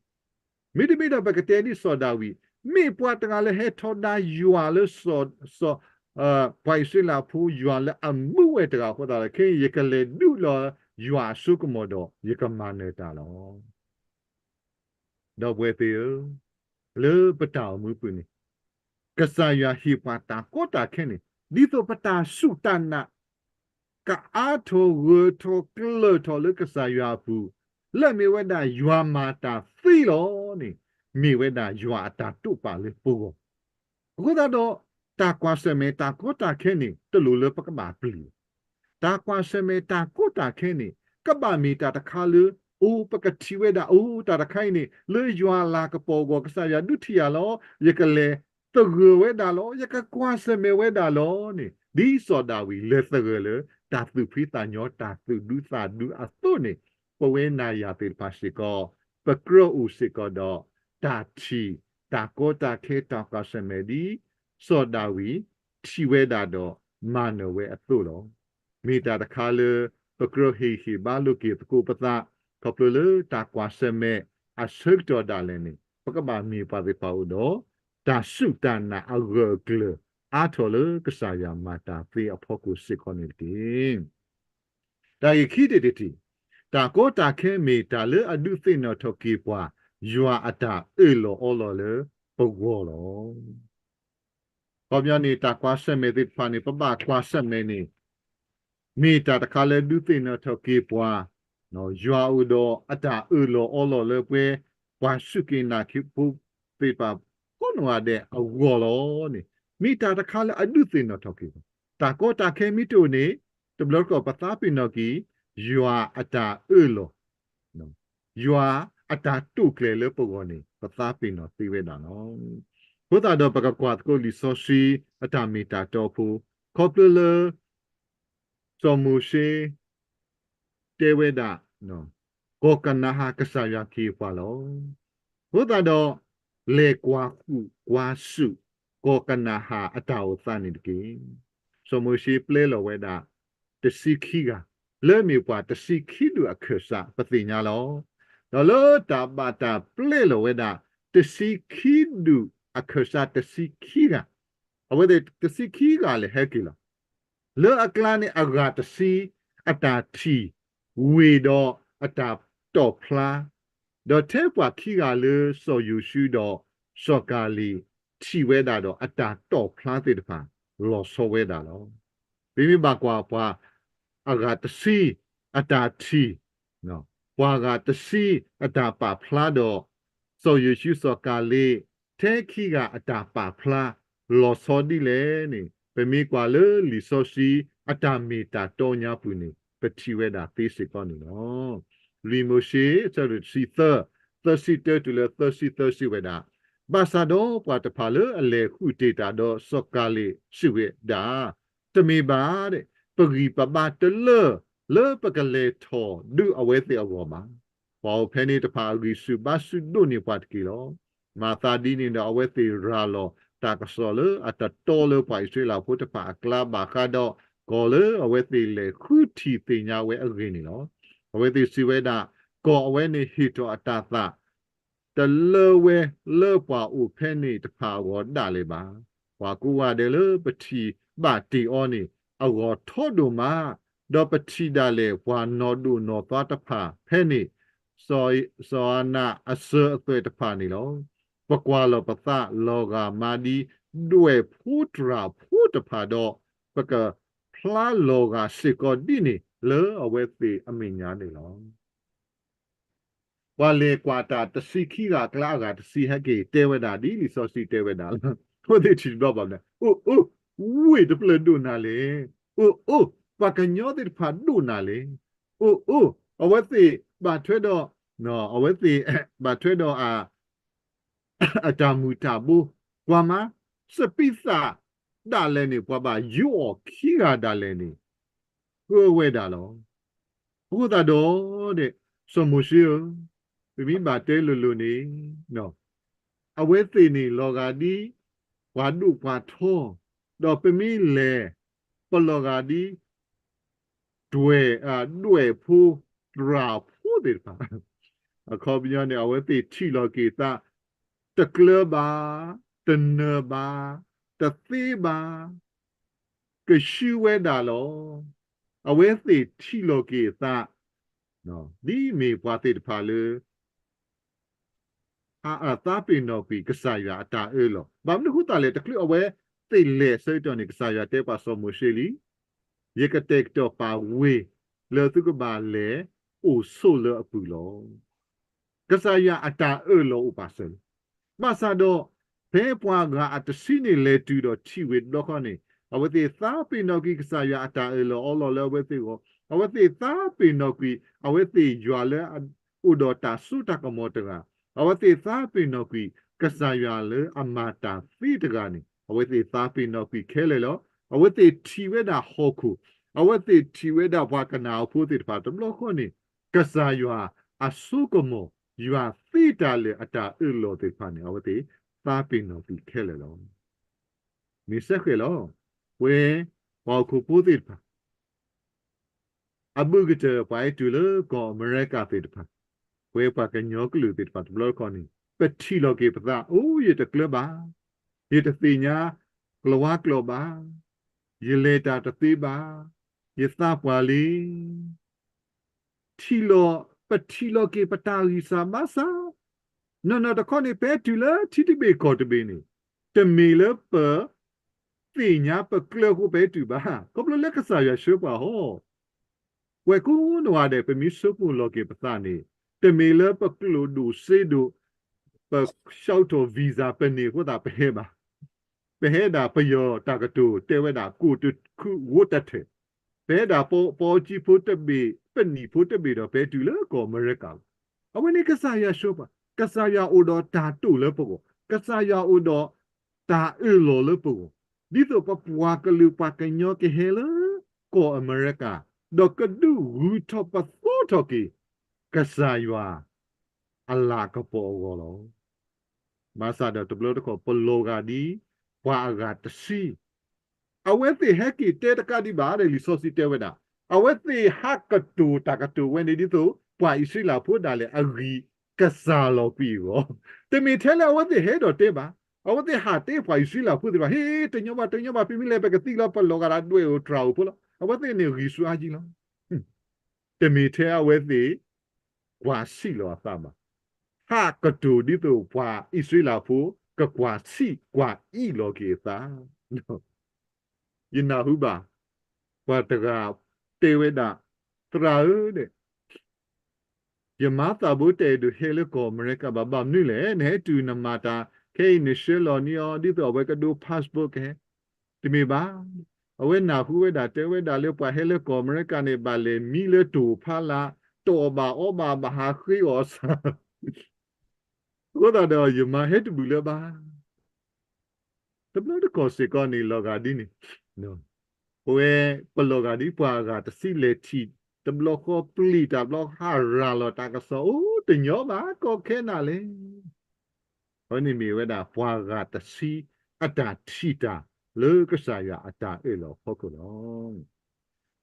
မ့တမ့ၢ်ဒီးပကတဲဒ်စီၤဒၤဝံး, မ့ၢ်ပှၤတဂၤလၢဟဲထီဒါယွၤလၢ ပှၤအံၣ်စရ့လးဖိယွၤလၢအမူဝဲတဂၤအဃိသတးဒီး ခဲအံၤယကလဲၤဒုးလီၤယွၤအစိကမီၤဒီး ယကမၤနၢၤတၢ်လီၤ. ဒီပုၢ်ဝဲၢ်သ့ၣ်ဧၢ, လၢပတၢ်အိၣ်မူပူၤန့ၣ်, ကစၢ်ယွၤဟ့ၣ်ပှၤတၢ်ကီတၢ်ခဲန့ၣ် ဒ်သိးပတၢ်စူၢ်တၢ်နာ် ကအါထီၣ်ဂၢၢ်ထီၣ်ကျၢၤထီၣ်လၢကစၢ်ယွၤအပူၤ, လၢအမ့ၢ်ဝဲဒၣ်ယွၤမၤတၢ်သ့လီၤန့ၣ်, မ့ၢ်ဝဲဒၣ်ယွၤအတၢ်တိာ်ပာ်လၢပဂီၢ်. အဃိသတးဒီး တၢ်ကွၢ်ဆၢၣ်မဲာ်တၢ်ကီတၢ်ခဲန့ၣ် တလိၣ်လၢပကဘၣ်ပျံၤ, တၢ်ကွၢ်ဆၢၣ်မဲာ်တၢ်ကီတၢ်ခဲန့ၣ် ကဘၣ်မ့ၢ်တၢ်တခါလၢ အိၣ်ပကထံၣ်ဝဲဒၣ် အိၣ်တၢ်တခါအံၤန့ၣ် လၢယွၤအလၤကပီၤအဂီၢ် ကစၢ်ယွၤဒုးထံၣ်ယၤလီၤ. ယကလဲၤသဂၢၢ်ဝဲဒၣ်လီၤ. ယကကွၢ်ဆၢၣ်မဲာ်ဝဲဒၣ်လီၤန့ၣ် ဒ်စီၤဒၤဝံးလဲၤသဂၢၢ်လၢ တၢ်သူၣ်ဖှံသးညီ တၢ်သူၣ်ဒူသးဒူအသိးန့ၣ် ပဝဲနၤယၤသ့ၣ်တဖၣ်စ့ၢ်ကီး ပကြၢးအိၣ်စ့ၢ်ကီးဒီး တၢ်ထံၣ် တၢ်ကီတၢ်ခဲ တၢ်ကွၢ်ဆၢၣ်မဲာ်ဒ် စီၤဒၤဝံးထံၣ်ဝဲဒၣ်ဒီးမၤနၢၤဝဲအသိးလီၤ. မ့ၢ်တၢ်တခါလၢ ပကြၢးဟ့ၣ်ဟ့ၣ်ဘါလိာ်က့ၤသကိးပသး ခီဖျိလၢတၢ်ကွၢ်ဆၢၣ်မဲာ်အဆၢကတီၢ်ဒၣ်လဲာ်န့ၣ် ပကဘၣ်မ့ၢ်ပှၤသ့ၣ်တဖၣ်အိၣ်ဒီး တၢ်စူၢ်တၢ်နာ်အဂၢၢ်အကျၢၤ အါထီၣ်လၢကစၢ်ယွၤမၤတၢ်သ့အဖီခိၣ်စ့ၢ်ကီးန့ၣ်တက့ၢ်. တၢ်ဂ့ၢ်ခံတထံၣ်တထံၣ်, တၢ်ကီတၢ်ခဲမ့ၢ်တၢ်လၢအဒုးသ့ၣ်နီၣ်ထီၣ်က့ၤပှၤ ယွၤအတၢ်အၢၣ်လီၤအီလီၤလၢပဂီၢ်လီၤ. ခီပညီန့ၣ် တၢ်ကွၢ်ဆၢၣ်မဲာ်သ့ၣ်တဖၣ်န့ၣ် ပဘၣ်ကွၢ်ဆၢၣ်မဲာ်န့ၣ် မ့ၢ်တၢ်တခါလၢဒုးသ့ၣ်နီၣ်ထီၣ်က့ၤပှၤ ယွၤအိၣ်ဒီးအတၢ်အၢၣ်လီၤအီလီၤလၢပှဲၤ ပှၤစူၢ်က့ၤနာ်က့ၤဖိသ့ၣ်တဖၣ်ကိးနီၢ်ဂၤဒဲးအဂီၢ်လီၤန့ၣ် မ့ၢ်တၢ်တခါလၢအဒုးသ့ၣ်နီၣ်ထီၣ်က့ၤပှၤ တၢ်ကီတၢ်ခဲမ့ၢ်တအိၣ်န့ၣ် တဘျီတခီၣ်ပသးပ့ၤနီၣ်က့ၤ ယွၤအတၢ်အၢၣ်လီၤ ယွၤအတၢ်တိာ်ကျဲၤလၢပဂီၢ်န့ၣ် ပသးပ့ၤနီၣ်သ့ဝဲဒၣ်လီၤ. အဃိသတးဒီးပကကွၢ်သကိးလံာ်စီဆှံအတၢ်မ့ၢ်တၢ်တီအဖိ, ခီဖျိလၢ စီၤမိၤၡ့ တဲဝဲဒၣ်, ကီၢ်ကနၤအၣ်ကစၢ်ယွၤက့ၤပှၤလီၤ. အဃိသတးဒီး လဲၤကွၢ်ဃုာ်ကွၢ်ဆူၣ် ကီၢ်ကနၤအၣ်အတၢ်အိၣ်သးန့ၣ်တက့ၢ်. စီၤမိၤၡ့ပျဲလီၤဝဲဒၣ် တဆံခံဂၤ, လၢအမ့ၢ်ပှၤတဆံခံဒူၣ်အခၢၣ်စး ပသ့ၣ်ညါလီၤ. ဒီးလၢတၢ်ဘၣ်တၢ်ပျဲလီၤဝဲဒၣ် တဆံခံဒူၣ်အခၢၣ်စးတဆံခံဂၤ, အဝဲသ့ၣ်တဆံခံဂၤလဲၤဟဲက့ၤလီၤ. လၢအကျါန့ၣ် အဂၤတဆံ အတၢ်ထံၣ်ဝ့ၢ်ဒီးအတၢ်တီၣ်ဖျါ, ဒီးထဲပှၤခံဂၤလၢစီၤယိၤၡူဒီးစီၤကၤလ့းထံၣ်ဝဲဒၣ်ဒီးအတၢ်တီၣ်ဖျါသ့ၣ်တဖၣ် လီၤဆီဝဲဒၣ်လီၤ. ပမ့ၢ်ဘၣ်ကွၢ်ပှၤအဂၤတဆံ အတၢ်ထံၣ် ပှၤဂၤတဆံအတၢ်ပာ်ဖျါဒီး စီၤယိၤၡူစီၤကၤလ့း ထဲခံဂၤအတၢ်ပာ်ဖျါ လီၤဆီဒ်လဲၣ်န့ၣ် ပမ့ၢ်ကွၢ်လၢလံာ်စီဆှံအတၢ်မ့ၢ်တၢ်တီညါပူၤန့ၣ် ပထံၣ်ဝဲဒၣ်သ့စ့ၢ်ကီးန့ၣ်လီၤ. လွံၢ်မိၤၡ့ အဆၢဒိၣ်တဆံသၢ, သၢဆံတၢတုၤလၢသၢဆံသၢစံးဝဲဒၣ်, ဘၣ်ဆၣ်ဒီးပှၤတဖၣ်လၢအလဲၤဃုာ်တ့ၢ်တၢ်ဒီးစီၤကၤလ့းစံးဝဲဒၣ်, တမ့ၢ်ဘၣ်, ပဂံၢ်ပဘါတလၢလၢပကလဲၤထီၣ်ဒုးအဝဲသ့ၣ်အဂီၢ်ဘၣ်. ပှၤအိၣ်ဖဲန့ၣ်တဖၣ်အဂံၢ်ဆူၣ်ဘါဆူၣ်ဒိၣ်န့ၢ်ပှၤတက့ၢ်လီၤ. မၤသးဒ်န့ၣ်ဒီး အဝဲသ့ၣ်ရၤလီၤတၢ်ကစီၣ်လၢအတတီလၢပှၤအံၣ်စရ့လးဖိတဖၣ်အကျါဘၣ်ဃးဒီး ကီၢ်လၢအဝဲသ့ၣ်လဲၤဃုထံၣ်သ့ၣ်ညါဝဲအဂ့ၢ်န့ၣ်လီၤ. အဝဲသ့ၣ်စံးဝဲဒၣ်, ကီၢ်အဝဲန့ၣ်ဟ့ၣ်ထီၣ်အတၢ်သၣ် တလၢဝဲလၢပှၤအိၣ်ဖဲန့ၣ်တဖၣ်အဂီၢ်ဒၣ်လဲာ်ဘၣ်. ပှၤကိးဂၤဒဲးလၢပထံၣ်ဘၣ်တ့ၢ်အီၤန့ၣ် အဂီၢ်ထီဒိၣ်မး, ဒီးပထံၣ်ဒၣ်လဲာ်ပှၤနီၢ်ဒိၣ်နီၢ်သွါတဖၣ်ဖဲန့ၣ်, စီၤအၤနးအစၢၤအသွဲၣ်တဖၣ်န့ၣ်လီၤ. ပကွၢ်လီၤပသးလီၤဂာ်မးဒ်ဒွဲၣ်ဖိတြၢ်ဖိတဖၣ်ဒီး ပကဖျါလီၤဂာ်စ့ၢ်ကီးဒ်န့ၣ်လၢအဝဲသ့ၣ်အမဲာ်ညါန့ၣ်လီၤ. ပှၤလဲၤကွၢ်တၢ်တဆံခံဂၤအကျါ အဂၤတဆံဟဲက့ၤတဲဝဲဒၣ် ဒ်လံာ်စီဆှံတဲဝဲဒၣ်လီၤ. အဝဲသ့ၣ်ထံၣ်တဘျီဘၣ်မနုၤ, အိၣ်အိၣ်, ဝ့ၢ်တဖျၢၣ်ဒိၣ်နၤလဲၣ်. အိၣ်အိၣ်, ပှၤကညီသ့ၣ်တဖၣ်ဒိၣ်နၤလဲၣ်. အိၣ်အိၣ်, အဝဲသ့ၣ်ဘၣ်ထွဲဒီး, အဝဲသ့ၣ်ဘၣ်ထွဲဒီးအ အတၢ်မုာ်တၢ်ဘိ, ကွၢ်မး, စပံးသၣ်ဒၣ်လဲာ်န့ၣ် ပှၤဘၣ်ယိအီၣ်ခံဂၤဒၣ်လဲာ်န့ၣ် ဃၢဝဲဒၣ်လီၤ. အဃိသတးဒီး, စီၤမိၤၡ့ဧၢ, ပမ့ၢ်ဘၣ်တဲလိၤလိၤန့ၣ်, အဝဲသ့ၣ်န့ၣ်လီၤဂာ်ဒ်ပှၤဒိၣ်ပှၤထီ, ဒီးပမ့ၢ်လဲၤ ပလီၤဂာ်ဒ် ဒွဲၣ်, ဒွဲၣ်ဖိ, တြၢ်ဖိသ့ၣ်တဖၣ်, အခီပညီန့ၣ် အဝဲသ့ၣ်ထံၣ်လီၤက့ၤသး တကျၢၤဘၣ်, တနၢၤဘၣ်, တသ့ဘၣ်, ကဆှုဝဲဒၣ်လီၤ. အဝဲသ့ၣ်ထံၣ်လီၤက့ၤအသး, ဒ်မ့ၢ်ပှၤသ့ၣ်တဖၣ်လၢ အအသးပ့ၤနီၣ်ကွံာ်ကစၢ်ယွၤအတၢ်အၢၣ်လီၤ. ဘၣ်မနုၤအဃိသတးလဲၣ်, တချုးအဝဲသ့ၣ်လဲၤအဆၢကတီၢ်န့ၣ် ကစၢ်ယွၤတဲပှၤစီၤမိၤၡ့လံ, ယကတဲာ်ကတီၤပာ်ဝ့ၢ်လၢသုကဘၣ်လဲၤအိၣ်ဆိးလၢအပူၤလီၤ. ကစၢ်ယွၤအတၢ်အၢၣ်လီၤအိၣ်ပာ်စၢၤလီၤ. ဘၣ်ဆၣ်ဒီး ဖဲပှၤဂၤအတဆံန့ၣ်လဲၤတုၤဒီးထံၣ်ဝ့ၢ်တဘျီဃီန့ၣ်, အဝဲသ့ၣ်သးပ့ၤနီၣ်ကွံာ်ကစၢ်ယွၤအတၢ်အၢၣ်လီၤအီလီၤလၢအဝဲသ့ၣ်အဂီၢ်, အဝဲသ့ၣ်သးပ့ၤနီၣ်ကွံာ် အဝဲသ့ၣ်ယွၤလၢအ အိၣ်ဒီးတၢ်စိတၢ်ကမီၤတဂၤ, အဝဲသ့ၣ်သးပ့ၤနီၣ်ကွံာ် ကစၢ်ယွၤလၢအမၤတၢ်သ့တဂၤန့ၣ် အဝဲသ့ၣ်သးပ့ၤနီၣ်ကွံာ်ခဲလၢာ်လီၤ. အဝဲသ့ၣ်ထံၣ်ဝဲဒၣ်ဟီၣ်ခိၣ်, အဝဲသ့ၣ်ထံၣ်ဝဲဒၣ်ပှၤကနၣ်အဖိသ့ၣ်တဖၣ်တဘျီဃီန့ၣ် ကစၢ်ယွၤအစိကမီၤ, ယွၤသ့တၢ်လၢာ်အတၢ်အၢၣ်လီၤသ့ၣ်တဖၣ်န့ၣ် အဝဲသ့ၣ်သးပ့ၤနီၣ်ကွံာ်ခဲလၢာ်လီၤ. မ့ၢ်စဲဃဲးလီၤ. ပဝဲပှၤဟီၣ်ခိၣ်ဖိသ့ၣ်တဖၣ် အဘူးကတၢၢ်ပှၤဟဲတုၤလၢကီၢ်အမဲရကၤသ့ၣ်တဖၣ်, ပဝဲပှၤကညီကလုာ်သ့ၣ်တဖၣ်တဘျီတခီၣ်န့ၣ် ပထံၣ်လီၤက့ၤပသး, အိ ယတကျၢၤဘၣ်, ယတသ့ၣ်ညါကျိၤဝါကျိၤဘၣ်, ယလဲၤတၢ်တသ့ဘၣ်, ယသးပှၢ်လံ ထံၣ်လီၤ, ပထံၣ်လီၤက့ၤပတၢ်ဂံၢ်စၢ်ဘါစၢ်, နီၢ်နီၢ်တခီန့ၣ် ပဟဲတုၤလၢထံတဘ့ၣ်ကီၢ်တဘ့ၣ်န့ၣ်, တမ့ၢ်လၢပသ့ၣ်ညါပကျၢၤအဃိပဟဲတုၤဘၣ်, ခီဖျိလၢကစၢ်ယွၤဆှၢပှၤဟီ, ပှၤကိးနီၢ်ဂၤဒဲး ပမ့ၢ်ဆိကမိၣ်လီၤက့ၤပသးန့ၣ်, တမ့ၢ်လၢပကျိၣ်ဒိၣ်စ့ဒိၣ်, ပ လျှောက်ထား visa ပန့ၢ်အဃိသတးပဟဲဘၣ် ပဟဲဒၣ်ပယီၤတၢ်ကတိၤတဲဝဲဒၣ် ကိၣ်တခုၣ်ဝီတထၢၣ်, ပဟဲဒၣ်ပအီကၠံဖိတဘ့ၣ် ပနံၣ်ဖိတဘ့ၣ်ဒီး ပဟဲတုၤလၢကီၢ်အမဲရကၤလီၤ. အဝဲန့ၣ်ကစၢ်ယွၤဆှၢပှၤ, ကစၢ်ယွၤအိၣ်ဒီးတၢ်တိာ်လၢပဂီၢ်, ကစၢ်ယွၤအိၣ်ဒီးတၢ်အၢၣ်လီၤလၢပဂီၢ်, ဒ်သိးပပှၤကလုာ်ပှၤကညီကဟဲလၢကီၢ်အမဲရကၤ, ဒီးကဒုးဂုၤထီၣ်ပသီထီၣ်က့ၤ ကစၢ်ယွၤ အလၤကပီၤအဂီၢ်လီၤ. ဘၣ်ဆၣ်ဒီးတဘျီတခီၣ် ပလီၤဂာ်ဒ်ပှၤအဂၤတဆံ, အဝဲသ့ၣ်ဟဲက့ၤတဲတကးဒံးဘၣ်ဒီး လံာ်စီဆှံတဲဝဲဒၣ်, အဝဲသ့ၣ်ဟးကတိၤတၢ်ကတိၤဝဲန့ၣ် ဒ်သိးပှၤအံၣ်စရ့လးဖိဒၣ်လဲာ်အဂံၢ်ကစၢ်လီၤကွံာ်အဂီၢ်, တမ့ၢ်ထဲလၢအဝဲသ့ၣ်ဟဲဒီးတဲဘၣ်, အဝဲသ့ၣ်ဟးတဲပှၤအံၣ်စရ့လးဖိသ့ၣ်တဖၣ် ဟ့ တညီဘၣ် တညီဘၣ် ပမ့ၢ်လဲၤပကသံလီၤ ပလီၤဂာ်ဒီးဒွဲၣ်ဧိၤတြၤဧိၤဖိလီၤ. အဝဲသ့ၣ်န့ၣ်ဂံၢ်ဆူအါကံလီၤ. တမ့ၢ်ထဲအဝဲသ့ၣ် ကွၢ်ဆံးလီၤအသးဘၣ်, ဟးကတိၤဒ်သိးပှၤအံၣ်စရ့လးဖိ ကကွၢ်ဆံးကွၢ်အံၣ်လီၤက့ၤအသး. ယနၢ်ဟူဘၣ် ပှၤတဂၤတဲဝဲဒၣ်, သရၣ်ဧၢ, ယမါသးဘိတအဲၣ်ဒိးဟဲလၢကီၢ်အမဲရကၤဘၣ်, ဘၣ်မနုၤလဲၣ်, နဟဲတုၤနမၤတၢ်ခဲအံၤ နဆှၢလီၤန့ၢ်အီၤ ဒ်သိးအဝဲကဒိ passport ကဟဲ, တမ့ၢ်ဘၣ်. အဝဲနၢ်ဟူဝဲဒၣ်တဲဝဲဒၣ်လၢပှၤဟဲလၢကီၢ်အမဲရကၤန့ၣ် ဘၣ်လဲၤမံလၢတိၢ်ဖးလၢ်, တီၢ်ဘၣ်အီဘၣ် ဘၣ်ဟးဃ့အီၣ်အီၤစၢ်, အဃိသတးဒီးယမါဟဲတဘျုးလၢၤဘၣ်. တဘျီတခီၣ်စ့ၢ်ကီးန့ၣ် လီၤဂာ်ဒ်န့ၣ်, ပဝဲ ပလီၤဂာ်ဒ်ပှၤအဂၤတဆံ လဲၤထံၣ်တဘျီဃီ ပျံၤတၢ်တဘျီ ဟးရၤလီၤတၢ်ကစီၣ် အိၣ်တညီဘၣ် ကီခဲနၤလဲၣ်. အဝဲန့ၣ်မ့ၢ်ဝဲဒၣ်ပှၤဂၤတဆံအတၢ်ထံၣ်တၢ်လၢကစၢ်ယွၤအတၢ်အၢၣ်လီၤအဖီခိၣ်လီၤ.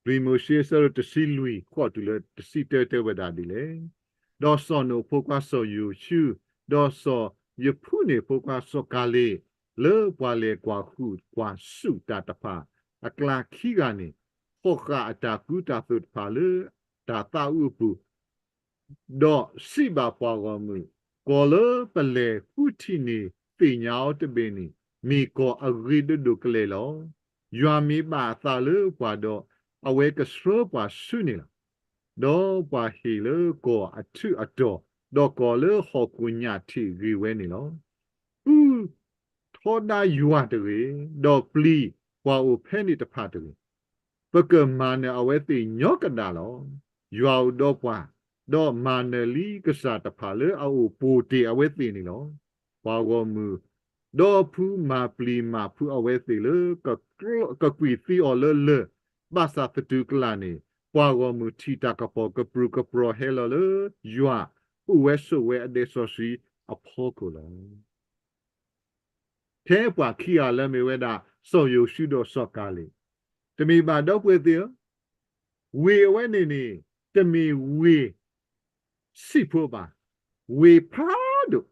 လွံၢ်မိၤၡ့ အဆၢဒိၣ်တဆံလွံၢ် ဃိးတုၤလၢတဆံတၢ တဲဝဲဒၣ်ဒ်လဲၣ်, ဒီးစီၤနိၣ်ဖိခွါစီၤယိၤၡူ, ဒီးစီၤယဖူနံၣ်ဖိခွါစီၤကၤလ့း, လၢပှၤလဲၤကွၢ်ဟုၣ်ကွၢ်ဆူၣ်တၢ်တဖၣ်အကျါခံဂၤန့ၣ်, ဟီၣ်ဃာ်အတၢ်ကူတၢ်သိးတဖၣ်လၢတၢ်သးအုးအပူၤ ဒီးစံးဘၣ်ပှၤဂီၢ်မုၢ်, ကီၢ်လၢပလဲၤဃုထံၣ်န့ၢ်သ့ၣ်ညါအီၤတဘ့ၣ်န့ၣ် မ့ၢ်ကီၢ်အဂ့ၤဒိၣ်ဒိၣ်ကလဲာ်လီၤ. ယွၤမ့ၢ်ဘၣ်အသးလၢပှၤဒီး အဝဲကဆှၢပှၤဆူန့ၣ်လီၤ. ဒီးပှၤဟ့ၣ်လၢကီၢ်အထူးအတီၤ, ဒီးကီၢ်လၢဟီၣ်ခိၣ်ညၣ်ထံးဂ့ၤဝဲန့ၣ်လီၤ. ဃုထီဒါယွၤတဂ့ၤ, ဒီးပျံၤပှၤအိၣ်ဖဲန့ၣ်တဖၣ်တဂ့ၤ. ပကမၤနၢၤအဝဲသ့ၣ်ညီကဒၣ်လီၤ. ယွၤအိၣ်ဒီးပှၤ, ဒီးမၤနၢၤလံကစၢ်တဖၣ်လၢအအိၣ်ပိာ်တ့ၢ်အဝဲသ့ၣ်န့ၣ်လီၤ. ပှၤဂီၢ်မုၢ်, ဒီဖုမၤပျံၤမၤဖုးအဝဲသ့ၣ်လၢ ကကွံာ်သံအီၤလၢလၢၢ်, ဘၣ်ဆၣ်သတူၢ်ကလာ်န့ၣ် ပှၤဂီၢ်မုၢ်ထံၣ်တၢ်ကပီၤကပြုၢ်ကပြီၤဟဲလီၤလၢယွၤအိၣ်ဝဲဆိးဝဲအဒဲစီဆှံအဖီခိၣ်လီၤ. ထဲပှၤခံဂၤလၢမ့ၢ်ဝဲဒၣ် စီၤယိၤၡူဒီးစီၤကၤလ့း, တမ့ၢ်ဘၣ်ဒီပုၢ်ဝဲၢ်သ့ၣ်ဧၢ, ဝ့ၢ်အဝဲန့ၣ်န့ၣ် တမ့ၢ်ဝ့ၢ်ဆံးဖိဘၣ်, ဝ့ၢ်ဖးဒိၣ်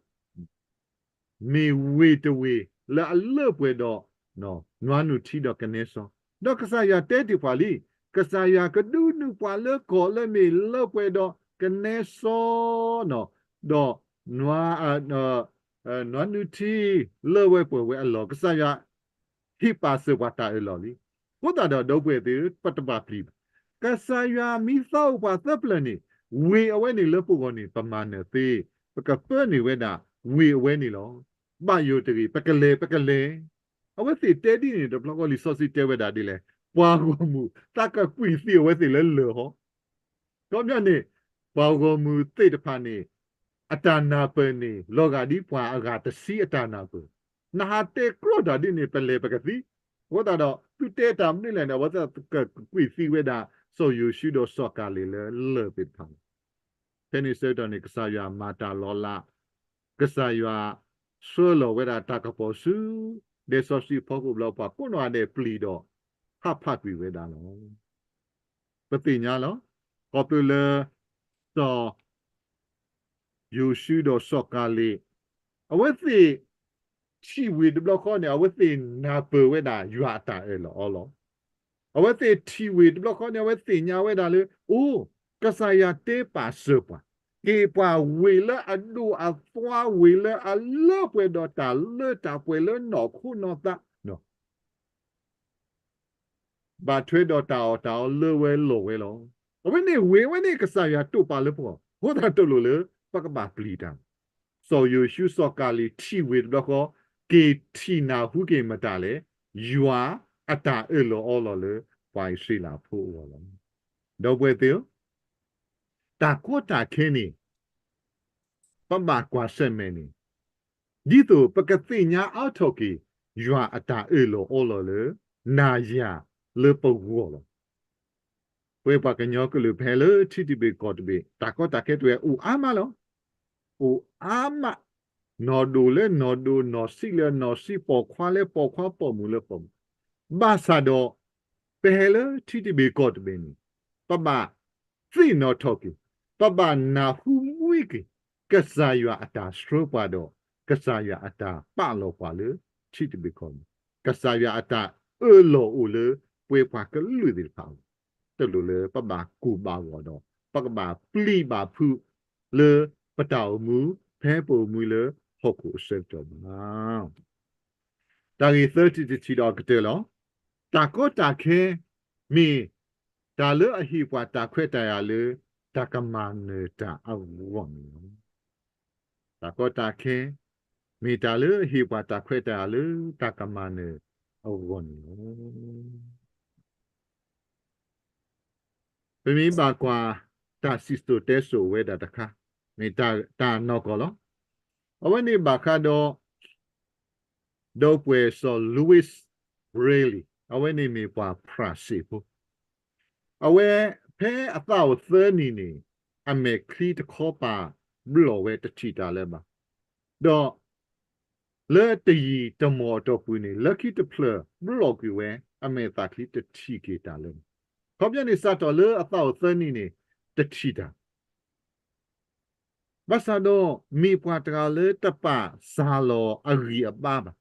မ့ၢ်ဝ့ၢ်တဝ့ၢ်လၢအလၢပှဲၤဒီး နွါနုၢ်ထံဒီးကနဲစီ, ဒီးကစၢ်ယွၤတဲတ့ၢ်ပှၤလံ, ကစၢ်ယွၤကဒုးနုာ်ပှၤလၢကီၢ်လၢမ့ၢ်လၢပှဲၤဒီးကနဲစီ, ဒီး နွါနုၢ်ထံလၢဝဲပှဲၤဝဲအလီၢ် ကစၢ်ယွၤဟ့ၣ်ပာ်စၢၤပှၤတၢ်အၢၣ်လီၤလံ. အဃိသတးဒီးဒီပုၢ်ဝဲၢ်သ့ၣ်ဧၢ, ပတပာ်ပျံၤဘၣ်. ကစၢ်ယွၤမ့ၢ်သးအိၣ်ပှၤသၢပျၢၤန့ၣ်, ဝ့ၢ်အဝဲန့ၣ်လၢပဂီၢ်န့ၣ် ပမၤနၢၤသ့, ပကပၢနုာ်ဝဲဒၣ်ဝ့ၢ်အဝဲန့ၣ်လီၤ. ဘၣ်ယိၣ်တဂ့ၤ, ပကလဲၤ ပကလဲၤ. အဝဲသ့ၣ်တဲဒ်န့ၣ်တဘျီဃီ လံာ်စီဆှံတဲဝဲဒၣ်ဒ်လဲၣ်, ပှၤဂီၢ်မုၢ်သးကကွံာ်သံအဝဲသ့ၣ်လၢလၢၢ်ဟီ, ခီပညီန့ၣ် ပှၤဂီၢ်မုၢ်သ့ၣ်တဖၣ်န့ၣ် အတၢ်နၢ်ပၢၢ်န့ၣ် လီၤဂာ်ဒ်ပှၤအဂၤတဆံအတၢ်နၢ်ပၢၢ်, နဟးတဲကြီတၢ်ဒ်န့ၣ် ပလဲၤပကသံ, အဃိသတးဒီး သုတဲတၢ်မနုၤလဲၣ်န့ၣ် အဝဲသ့ၣ်ကကွံာ်သံဝဲဒၣ် စီၤယိၤၡူဒီးစီၤကၤလ့းလၢလၢၢ်သ့ၣ်တဖၣ်လီၤ. ဖဲန့ၣ်ဆၢကတီၢ်န့ၣ် ကစၢ်ယွၤမၤတၢ်လီၤလး, ကစၢ်ယွၤဆှၢလီၤဝဲဒၣ်တၢ်ကပီၤဆူ ဒဲစီဆှံဖီခိၣ်ဘျီ ပှၤကိးနီၢ်ဂၤဒဲးပျံၤဒီး ဟးဖးကွံာ်ဝဲဒၣ်လီၤ. ပသ့ၣ်ညါလီၤ. ခီဖျိလၢ စီၤ ယိၤၡူဒီးစီၤကၤလ့း အဝဲသ့ၣ်ထံၣ်ဝံၤတဘျီဃီန့ၣ် အဝဲသ့ၣ်နၢ်ပၢၢ်ဝဲဒၣ်ယွၤအတၢ်အၢၣ်လီၤအီလီၤ. အဝဲသ့ၣ်ထံၣ်ဝံၤတဘျီဃီန့ၣ် အဝဲသ့ၣ်ညါဝဲဒၣ်လၢ အိၣ် ကစၢ်ယွၤတဲပာ်စၢၤပှၤ က့ၤပှၤဝ့ၢ်လၢအဒိၣ်အသွါ ဝ့ၢ်လၢအလၢပှဲၤဒီးတၢ်လၢတၢ်ပှဲၤလၢနီၢ်ခိနီၢ်သး ဘၣ်ထွဲဒီးတၢ်အီၣ်တၢ်အီလၢဝဲလီၤဝဲလီၤ. အဝဲန့ၣ်ဝ့ၢ်ဝဲန့ၣ် ကစၢ်ယွၤတိာ်ပာ်လၢပဂီၢ် အဃိသတးတလိၣ်လၢ ပကဘၣ်ပျံၤတၢ်. စီၤယိၤၡူစီၤကၤလ့းထံၣ်ဝံၤတဘျီဃီ က့ၤထံၣ်နၢ်ဟူက့ၤမတၤလဲၣ်, ယွၤအတၢ်အၢၣ်လီၤအီလီၤလၢ ပှၤအံၣ်စရ့လးဖိအဂီၢ်လီၤ. ဒီပုၢ်ဝဲၢ်သ့ၣ်ဧၢ, တၢ်ကီတၢ်ခဲန့ၣ် ပဘၣ်ကွၢ်ဆၢၣ်မဲာ်န့ၣ် ဒ်သိးပကသ့ၣ်ညါအါထီၣ်က့ၤ ယွၤအတၢ်အၢၣ်လီၤအီလီၤလၢ နၤယၤလၢပဂီၢ်လီၤ. ပဝဲပှၤကညီကလုာ်ဖဲလၢထံတဘ့ၣ်ကီၢ်တဘ့ၣ် တၢ်ကီတၢ်ခဲတဝဲအိၣ်အါမးလီၤ. အိၣ်အါမး, နီၢ်ဒိၣ်လၢနီၢ်ဒိၣ်, နီၢ်ဆံးလၢနီၢ်ဆံး, ပိာ်ခွါလၢပိာ်ခွါ, ပိာ်မုၣ်လၢပိာ်မုၣ်, ဘၣ်ဆၣ်ဒီး ပဟဲလၢထံတဘ့ၣ်ကီၢ်တဘ့ၣ်န့ၣ် ပဘၣ်သ့ၣ်နီၣ်ထီၣ်က့ၤ, ပဘၣ်နၢ်ဟူမှံက့ၤ ကစၢ်ယွၤအတၢ်ဆှၢပှၤဒီး ကစၢ်ယွၤအတၢ်ပာ်လီၤပှၤလၢထံတဘ့ၣ်ကီၢ်န့ၣ် ကစၢ်ယွၤအတၢ်အၢၣ်လီၤအိၣ်လၢပဝဲပှၤကလုာ်သ့ၣ်တဖၣ်အဂီၢ်, တလိၣ်လၢပဘၣ်ကိၢ်ဘၣ်ဂီၤဒီး ပကဘၣ်ပျံၤဘၣ်ဖုးလၢပတၢ်အိၣ်မူ ဖဲပအိၣ်မူလၢဟီၣ်ခိၣ်အဆၢကတီၢ်ဘၣ်. တၢ်ဂ့ၢ်သၢထံၣ်တထံၣ်ဒီးအကတၢၢ်လီၤ. တၢ်ကီတၢ်ခဲ မ့ၢ်တၢ်လၢအဟ့ၣ်ပှၤတၢ်ခွဲးတၢ်ယာ်လၢ တၢ်ကမၤနၢၤတၢ်အဂီၢ်န့ၣ်လီၤ. တၢ်ကီတၢ်ခဲ မ့ၢ်တၢ်လၢအဟ့ၣ်ပှၤတၢ်ခွဲးတၢ်ယာ်လၢ တၢ်ကမၤနၢၤအဂီၢ်န့ၣ်လီၤ. ပမ့ၢ်ဘၣ်ကွၢ် တၢ်စံၣ်စိၤတဲစိၤဝဲဒၣ်တခါ မ့ၢ်တၢ်နီၢ်ကီၢ်လီၤ. အဝဲန့ၣ်ဘၣ်ဃးဒီး ဒီပုၢ်ဝဲၢ်စီၤ Louis Braille အဝဲန့ၣ်မ့ၢ်ပှၤဖြၣ်စ့ၣ်ဖိ အဝဲဖဲအသးအိၣ်သၢနံၣ်န့ၣ် အမဲာ်ချံတခီပၤဘျီၣ်ဝဲတထံၣ်တၢ်လၢၤဘၣ်. ဒီး လၢတယံာ်တမီၢ်အတီၢ်ပူၤန့ၣ် လၢခံတဖျၢၣ်ဘျီၣ်ကွံာ်ဝဲ အမဲာ်သးချံတထံၣ်က့ၤတၢ်လၢၤဘၣ်. ခီပညီန့ၣ် စးထီၣ်လၢအသးအိၣ်သၢနံၣ်န့ၣ် တထံၣ်တၢ် ဘၣ်ဆၣ်ဒီး မ့ၢ်ပှၤတဂၤလၢတပာ်စၢ်လီၤအဂံၢ်အဘါဘၣ်.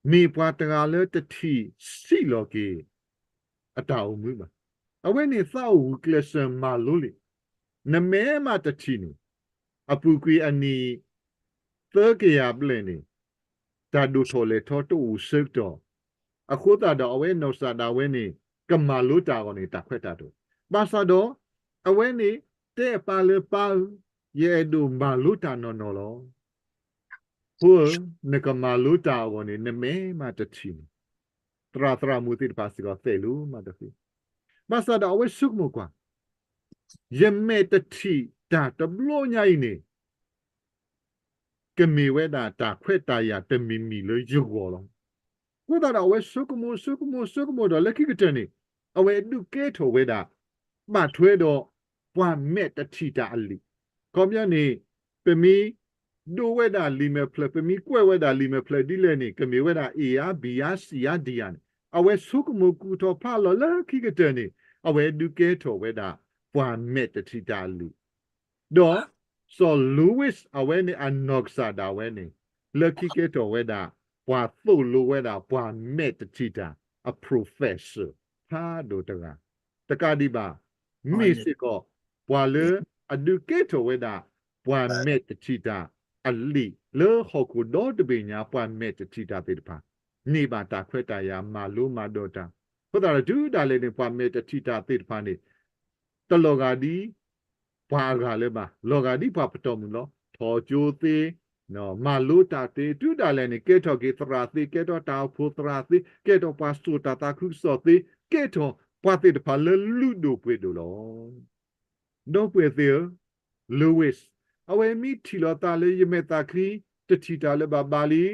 မ့ၢ်ပှၤတဂၤလၢတထံၣ်ဆံးလီၤက့ၤ အတၢ်အိၣ်မူဘၣ်. အဝဲန့ၣ်သးအိၣ်ဂုာ်ကျဲးစၢးမၤလိလံာ်, နမဲာ်မးတထံၣ်န့ၣ် အပူၤကွံာ်အနံၣ် သၢကယၤဘျဲၣ်န့ၣ် တၢ်ဒိၣ်ထီၣ်လဲၤထီတအိၣ်ဆၢကတီၢ်, အဃိသတးဒီးအဝဲနီၢ်ကစၢ်ဒၣ်ဝဲန့ၣ် ကမၤလိတၢ်အဂီၢ်န့ၣ် တၢ်ခွဲးတၢ်ယာ်တအိၣ်, ဘၣ်ဆၣ်ဒီး အဝဲန့ၣ်တဲအပၢ်လၢ ပၢ်ဧၢ, ယအဲၣ်ဒိးမၤလိတၢ်နီၢ်နီၢ်လီၤ. ဖိဧၢ, နကမၤလိတၢ်အဂီၢ်န့ၣ် နမဲာ်မးတထံၣ်န့ၣ် သရၣ်သရၣ်မုၣ်သ့ၣ်တဖၣ်စ့ၢ်ကီး သဲးလိာ်မးတသ့. ဘၣ်ဆၣ်ဒီးအဝဲဆိကမိၣ်ကွၢ်, ယမဲာ်တထံၣ်တၢ်တဘျီညါအံၤန့ၣ် ကမ့ၢ်ဝဲဒၣ်တၢ်ခွဲးတၢ်ယာ်တမံၤမံၤလၢယဂီၢ်လီၤ. အဃိသတးဒီးအဝဲဆိကမိၣ် ဆိကမိၣ် ဆိကမိၣ်ဒီး လၢခံကတၢၢ်န့ၣ် အဝဲဒုးကဲထီၣ်ဝဲဒၣ် ဘၣ်ထွဲဒီးပှၤမဲာ်တထံၣ်တၢ်အလံာ်, ခီပညီန့ၣ် ပမ့ၢ်ဒိဝဲဒၣ်လံာ်မဲာ်ဖျၢၣ် ပမ့ၢ်ကွဲးဝဲဒၣ်လံာ်မဲာ်ဖျၢၣ်ဒ်လဲၣ်န့ၣ် ကမ့ၢ်ဝဲဒၣ် A ဧါ B ဧါ C ဧါ D ဧါန့ၣ် အဝဲဆိကမိၣ်ကူၣ်ထီၣ်ဖးလီၤလၢခံကတၢၢ်န့ၣ် အဝဲဒုးကဲထီၣ်ဝဲဒၣ် ပှၤမဲာ်တထံၣ်တၢ်အလံာ် ဒီးစီၤ Louis အဝဲန့ၣ်အနီၢ်ကစၢ်ဒၣ်ဝဲန့ၣ် လၢခံကဲထီၣ်ဝဲဒၣ် ပှၤသိၣ်လိဝဲဒၣ်ပှၤမဲာ်တထံၣ်တၢ်အ professor ဖးဒိၣ်တဂၤ, တကးဒံးဘၣ် မ့ၢ်စ့ၢ်ကီး ပှၤလၢအဒုးကဲထီၣ်ဝဲဒၣ် ပှၤမဲာ်တထံၣ်တၢ်အလံာ် လၢဟီၣ်ခိၣ်ဒီတဘ့ၣ်ညါ ပှၤမဲာ်တထံၣ်တၢ်သ့ၣ်တဖၣ် န့ၢ်ဘၣ်တၢ်ခွဲးတၢ်ယာ် မၤလိမၤဒိးတၢ်, အဃိသတးဒီးတုၤဒၣ်လဲာ်န့ၣ် ပှၤမဲာ်တထံၣ်တၢ်သ့ၣ်တဖၣ်န့ၣ် တလီၤဂာ်ဒ်ပှၤအဂၤလၢၤဘၣ်, လီၤဂာ်ဒ်ပှၤပတီၢ်မုၢ်လီၤ. ထီၣ်ကၠိသ့, မၤလိတၢ်သ့, တုၤဒၣ်လဲာ်န့ၣ် ကဲထီၣ်က့ၤသရၣ်သ့, ကဲထီၣ်တၢ်အိၣ်ဖှိၣ်သရၣ်သ့, ကဲထီၣ်ပှၤစိာ်တၢ်သးခုကစီၣ်သ့, ကဲထီၣ်ပှၤသ့ၣ်တဖၣ်လၢလုၢ်ဒိၣ်ပှ့ၤဒိၣ်လီၤ. ဒီပုၢ်ဝဲၢ်သ့ၣ်ဧၢ, Louis, အဝဲမ့ၢ်ထံၣ်လီၤသးလၢယမဲာ်သၣ်ချံတထံၣ်တၢ်လၢၤဘၣ်ဘၣ်လံ,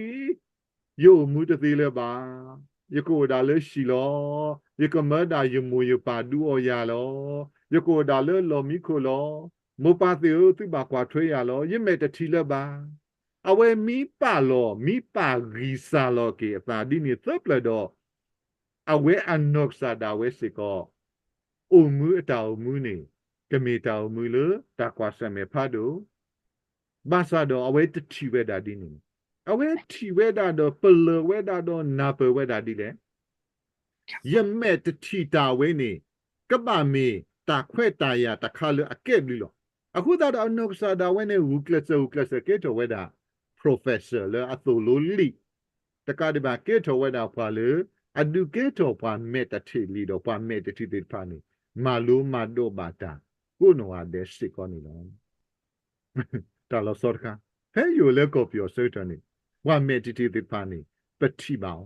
ယအိၣ်မူတသ့လၢၤဘၣ်. ယကအိၣ်ဒၣ်လၢဟံၣ်လီၤ. ယကမၢဒၣ်ယမိၢ်ယပၢ်ဒုးအီၣ်ယၤလီၤ. ယကအိၣ်ဒၣ်လၢလီၢ်မံခိၣ်လီၤ. မိၢ်ပၢ်သ့ၣ်ဧၢ, သုဘၣ်ကွၢ်ထွဲယၤလီၤ. ယမဲာ်တထံၣ်လၢၤဘၣ်. အဝဲမ့ၢ်ပာ်လီၤ, မ့ၢ်ပာ်ဂံၢ်စၢ်လီၤက့ၤအသးဒ်န့ၣ်သၢပျၢၢ်ဒီး အဝဲအနီၢ်ကစၢ်ဒၣ်ဝဲစ့ၢ်ကီး အိၣ်မူအတၢ်အိၣ်မူန့ၣ် ကမ့ၢ်တၢ်အိၣ်မူလၢတၢ်ကွၢ်ဆၢၣ်မဲာ်ဖးဒိၣ်, ဘၣ်ဆၣ်ဒီးအဝဲတထံၣ်ဝဲဒၣ်ဒ်န့ၣ်, အဝဲထံၣ်ဝဲဒၣ်ဒီးပလၢၢ်ဝဲဒၣ်ဒီးနၢ်ပၢၢ်ဝဲဒၣ်ဒ်လဲၣ်. ယမဲာ်တထံၣ်တၢ်ဝဲန့ၣ် ကဘၣ်မ့ၢ်တၢ်ခွဲးတၢ်ယာ်တခါလၢအကဲဘျုးလီၤ. အဃိသတးဒီးအနီၢ်ကစၢ်ဒၣ်ဝဲန့ၣ် ဂုာ်ကျဲးစၢး ဂုာ်ကျဲးစၢးကဲထီၣ်ဝဲဒၣ် professor လၢအသိၣ်လိလံာ်, တကးဒံးဘၣ်ကဲထီၣ်ဝဲဒၣ်ပှၤလၢ အဒုးကဲထီၣ်ပှၤမဲာ်တထံၣ်လံာ်ဒီးပှၤမဲာ်တထံၣ်သ့ၣ်တဖၣ်န့ၣ် မၤလိမၤဒိးဘၣ်တၢ်ကိးနီၢ်ဂၤဒဲးစ့ၢ်ကီးန့ၣ်လီၤ. တၢ်လီၤဆီတခါ, ဖဲယအိၣ်လၢကီၢ်ပယီၤအဆၢကတီၢ်န့ၣ် ပှၤမဲာ်တထံၣ်သ့ၣ်တဖၣ်န့ၣ် ပထံၣ်ဘၣ်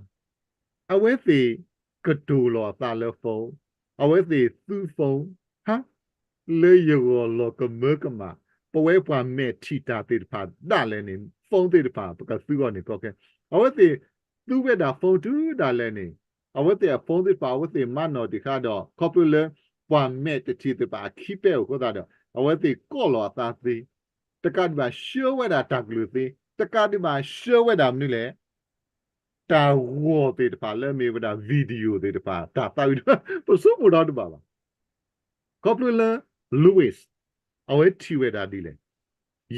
အီၤ, အဝဲသ့ၣ်ကတိၤလီၤအသးလၢ phone, အဝဲသ့ၣ်သူ phone, ဟါ, လၢယဂီၢ်လီၤကမၢကမၣ်, ပဝဲပှၤမဲာ်ထံၣ်တၢ်သ့ၣ်တဖၣ်ဒၣ်လဲာ်န့ၣ် phone သ့ၣ်တဖၣ် ပကသူအီၤန့ၣ်ကီခဲ, အဝဲသ့ၣ်သူဝဲဒၣ် phone တုၤဒၣ်လဲာ်န့ၣ်, အဝဲသ့ၣ်အ phone သ့ၣ်တဖၣ် အဝဲသ့ၣ်မၤနီၣ်တ့ၢ်ဃာ်ဒီး ခီဖျိလၢ ပှၤမဲာ်တထံၣ်သ့ၣ်တဖၣ်အခံပဲအအိၣ်အဃိသတးဒီး အဝဲသ့ၣ်ကိးလီၤအသးသ့, တကးဒံးဘၣ်ဆှၢဝဲဒၣ်တၢ်ကလုၢ်သ့, တကးဒံးဘၣ်ဆှၢဝဲဒၣ်မနုၤလဲၣ် တၢ်ဂီၤသ့ၣ်တဖၣ်လၢအမ့ၢ်ဝဲဒၣ် video သ့ၣ်တဖၣ် တၢ်သးဝံၣ်တဖၣ် ပဆိကမိၣ်ဒီးတဘၣ်ဘၣ်. ခီဖျိလၢ Louis အဝဲထံၣ်ဝဲဒၣ်ဒ်လဲၣ်,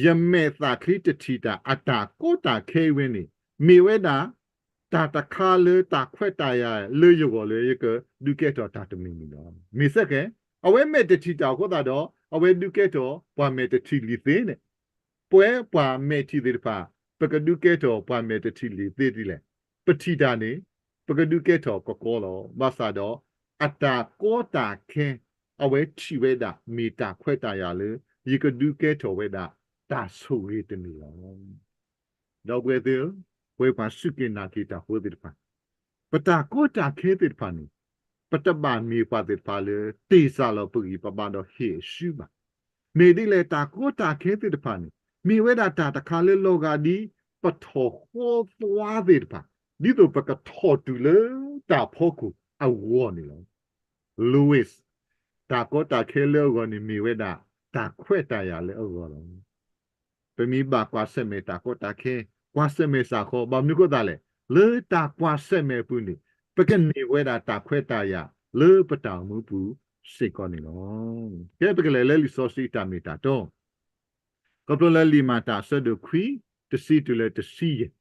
ယမဲာ်သၣ်ချံတထံၣ်တၢ်အတၢ်ကီတၢ်ခဲအံၤဝဲန့ၣ် မ့ၢ်ဝဲဒၣ် တၢ်တခါလၢတၢ်ခွဲးတၢ်ယာ်လၢယဂီၢ်လၢယကဒုးကဲထီၣ်တၢ်တမံၤမံၤလီၤ. မ့ၢ်စ့ၢ်ကီး အဝဲမဲာ်တထံၣ်တၢ်အဃိသတးဒီး အဝဲဒုးကဲထီၣ်ပှၤမဲာ်တထံၣ်လံာ်သ့န့ၣ် ပဝဲပှၤမဲာ်ထံၣ်သ့ၣ်တဖၣ် ပကဒုးကဲထီၣ်ပှၤမဲာ်တထံၣ်လံာ်သ့ဒ်လဲၣ်. ပထံၣ်တၢ်န့ၣ် ပကဒုးကဲထီၣ်ကကီလီၤ. ဘၣ်ဆၣ်ဒီး အတၢ်ကီတၢ်ခဲ အဝဲထံၣ်ဝဲဒၣ် မ့ၢ်တၢ်ခွဲးတၢ်ယာ်လၢ ယကဒုးကဲထီၣ်ဝဲဒၣ် တၢ်ဆိၣ်ဂ့ၤတမံၤလီၤ. ဒီပုၢ်ဝဲၢ်သ့ၣ်ဧၢ, ပဝဲပှၤစူၢ်က့ၤနာ်က့ၤတၢ်ဖိသ့ၣ်တဖၣ် ပတၢ်ကီတၢ်ခဲသ့ၣ်တဖၣ်န့ၣ် ပတဘၣ်မ့ၢ်ပှၤသ့ၣ်တဖၣ်လၢ တ့ၢ်စၢ်လီၤပဂံၢ်ပဘါဒီးဟ့ၣ်အစုဘၣ်. မ့ၢ်ဒ်လဲၣ် တၢ်ကီတၢ်ခဲသ့ၣ်တဖၣ်န့ၣ် မ့ၢ်ဝဲဒၣ်တၢ်တခါလၢလီၤဂာ်ဒ် ပထီၣ်ဃီသွါသ့ၣ်တဖၣ် ဒ်သိးပကထီၣ်တုၤလၢတၢ်ဖီခိၣ်အဂီၢ်န့ၣ်လီၤ. Louis, တၢ်ကီတၢ်ခဲလၢအဂီၢ်န့ၣ် မ့ၢ်ဝဲဒၣ်တၢ်ခွဲးတၢ်ယာ်လၢအဂီၢ်လီၤ. ပမ့ၢ်ဘၣ်ကွၢ်ဆၢၣ်မဲာ်တၢ်ကီတၢ်ခဲ, ကွၢ်ဆၢၣ်မဲာ်စ့ၢ်ကီး, ဘၣ်မနုၤအဃိသတးလဲၣ်, လၢတၢ်ကွၢ်ဆၢၣ်မဲာ်အပူၤန့ၣ် ပကန့ၢ်ဝဲဒၣ်တၢ်ခွဲးတၢ်ယာ်လၢပတၢ်အိၣ်မူပူၤစ့ၢ်ကီးန့ၣ်လီၤ. ကဲပကလဲၤလၢလံာ်စီဆှံတၢ်မ့ၢ်တၢ်တီ ခီဖျိလၢလံာ်မၤတၢ်အဆၢဒိၣ်ခွံ တဆံတုၤလၢတဆံယဲၢ်,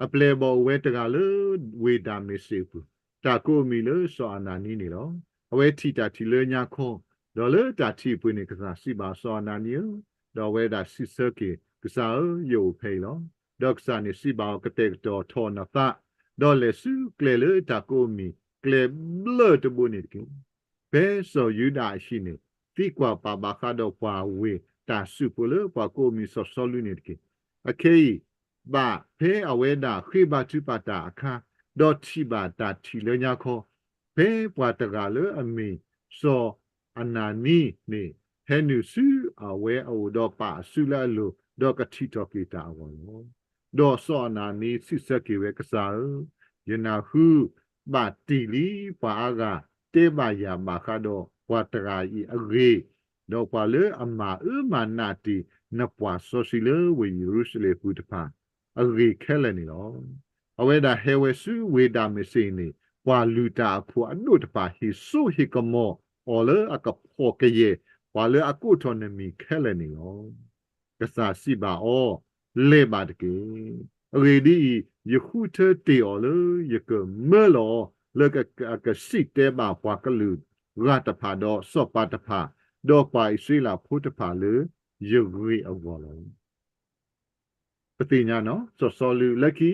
အပျဲၢ်အဘီၣ်အိၣ်ဝဲတဂၤလၢဝ့ၢ်ဒၤမ့းစ့းအပူၤ, တၢ်ကိးအမံၤလၢစီၤအနၤနံန့ၣ်လီၤ. အဝဲထံၣ်တၢ်ထံၣ်လၢညါခီ, ဒီးလၢတၢ်ထံၣ်အပူၤန့ၣ် ကစၢ်စံးဘၣ်စီၤအနၤနံဧၢ, ဒီးအဝဲဒၣ်စံးဆၢက့ၤ, ကစၢ်ဧၢ, ယအိၣ်ဖဲအံၤလီၤ. ဒီးကစၢ်န့ၣ်စံးဘၣ်အီၤ, ကတဲာ်ကတီၤထီၣ်နသး, ဒီးလဲၤဆူကျဲလၢတၢ်ကိးအမံၤ ကျဲဘျၢၣ်တဘိန့ၣ်တက့ၢ်. ဖဲစီၤယူဒၤအဟံၣ်န့ၣ် သံကွၢ်ပာ်ဘၣ်ဃးဒီးပှၤဝ့ၢ်တၢ်စုၣ်ဖိလၢပှၤကိးအမံၤစီၤစီလူးန့ၣ်တက့ၢ်. အခဲအံၤ ဘၣ်ဖဲအဝဲဒၣ်ဃ့ဘါထုကဖၣ်တၢ်အခါ, ဒီးထံၣ်ဘၣ်တၢ်ထံၣ်လၢညါခီ, ဖဲပှၤတဂၤလၢအမ့ၢ်စီၤအနၤနံန့ၣ် ဟဲနုာ်ဆူအဝဲအအိၣ်ဒီးပာ်အစုလၢအလိၤ, ဒီးကထံၣ်ထီၣ်က့ၤတၢ်အဂီၢ်လီၤ. ဒီးစီၤအနၤနံစံးဆၢက့ၤဝဲ, ကစၢ်ဧၢ, ယနၢ်ဟူဘၣ်တ့ၢ်လံပှၤအါဂၤတဲဘၣ်ယၤဘၣ်ဃးဒီးပှၤတဂၤအံၤအဂ့ၢ်, ဒီးပှၤလၢအမၤအၢမၤနးတ့ၢ်နပှၤစီဆှံလၢဝ့ၢ်ယရူၤၡလ့ၣ်အပူၤတဖၣ်အဂ့ၢ်ခဲလၢာ်န့ၣ်လီၤ. အဝဲဒၣ်ဟဲဝဲဆူဝ့ၢ်ဒၤမ့းစ့းန့ၣ် ပှၤလုၢ်တၢ်အဖိအဒိၣ်တဖၣ်ဟ့ၣ်စိဟ့ၣ်ကမီၤအီၤလၢအကဖှီၣ်ကယဲၢ်ပှၤလၢအကိးထီၣ်နမံၤခဲလၢာ်န့ၣ်လီၤ. ကစၢ်စံးဘၣ်အီၤ, လဲၤဘၣ်တက့ၢ်. အဂ့ၢ်ဒ်အံၤ, ယဃုထၢတ့ၢ်အီၤလၢယကမၢလီၤအီၤ လၢအကစံၣ်တဲဘၣ်ပှၤကလုာ်ဂၤတဖၣ်ဒီးစီၤပၤတဖၣ်, ဒီးပှၤအံၣ်စရ့လးဖိတဖၣ်လၢယဂ့ၢ်အဂီၢ်လီၤ. ပသ့ၣ်ညါနီၤ စီၤစီလူးလၢခံ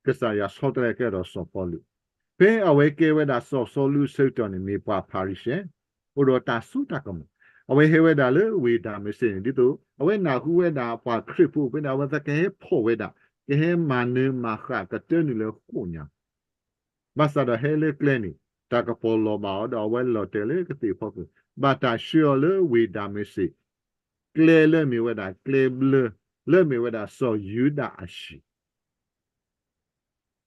ကစၢ်ယွၤဆီတလဲကဲဒီးစီၤပီလူး, ဖဲအဝဲကဲဝဲဒၣ်စီၤစီလူးအဆၢကတီၢ်န့ၣ် မ့ၢ်ပှၤဖၤရံၤၡဲ, အိၣ်ဒီးတၢ်စိတၢ်ကမီၤ, အဝဲဟဲဝဲဒၣ်လၢဝ့ၢ်ဒၤမ့းစ့းန့ၣ် ဒ်သိး အဝဲနၢ်ဟူဝဲဒၣ်ပှၤခရံာ်ဖိအိၣ်ဖဲန့ၣ် အဝဲသ့ၣ်ကဟဲဖီၣ်ဝဲဒၣ်, ကဟဲမၤနၢၤမၤဃၣ်ကတၢၢ်နုာ်လၢဃိာ်ညါ ဘၣ်ဆၣ်ဒီးဟဲလၢကျဲန့ၣ် တၢ်ကပီၤလီၤဘၣ်အီၤဒီးအဝဲလီၤတဲာ်လၢကသ့ၣ်ဖီခိၣ်, ဘၣ်တၢ်ဆှၢအီၤလၢဝ့ၢ်ဒၤမ့းစ့း ကျဲလၢအမ့ၢ်ဝဲဒၣ်ကျဲဘျၢ လၢအမ့ၢ်ဝဲဒၣ်စီၤယူဒၤအဟံၣ်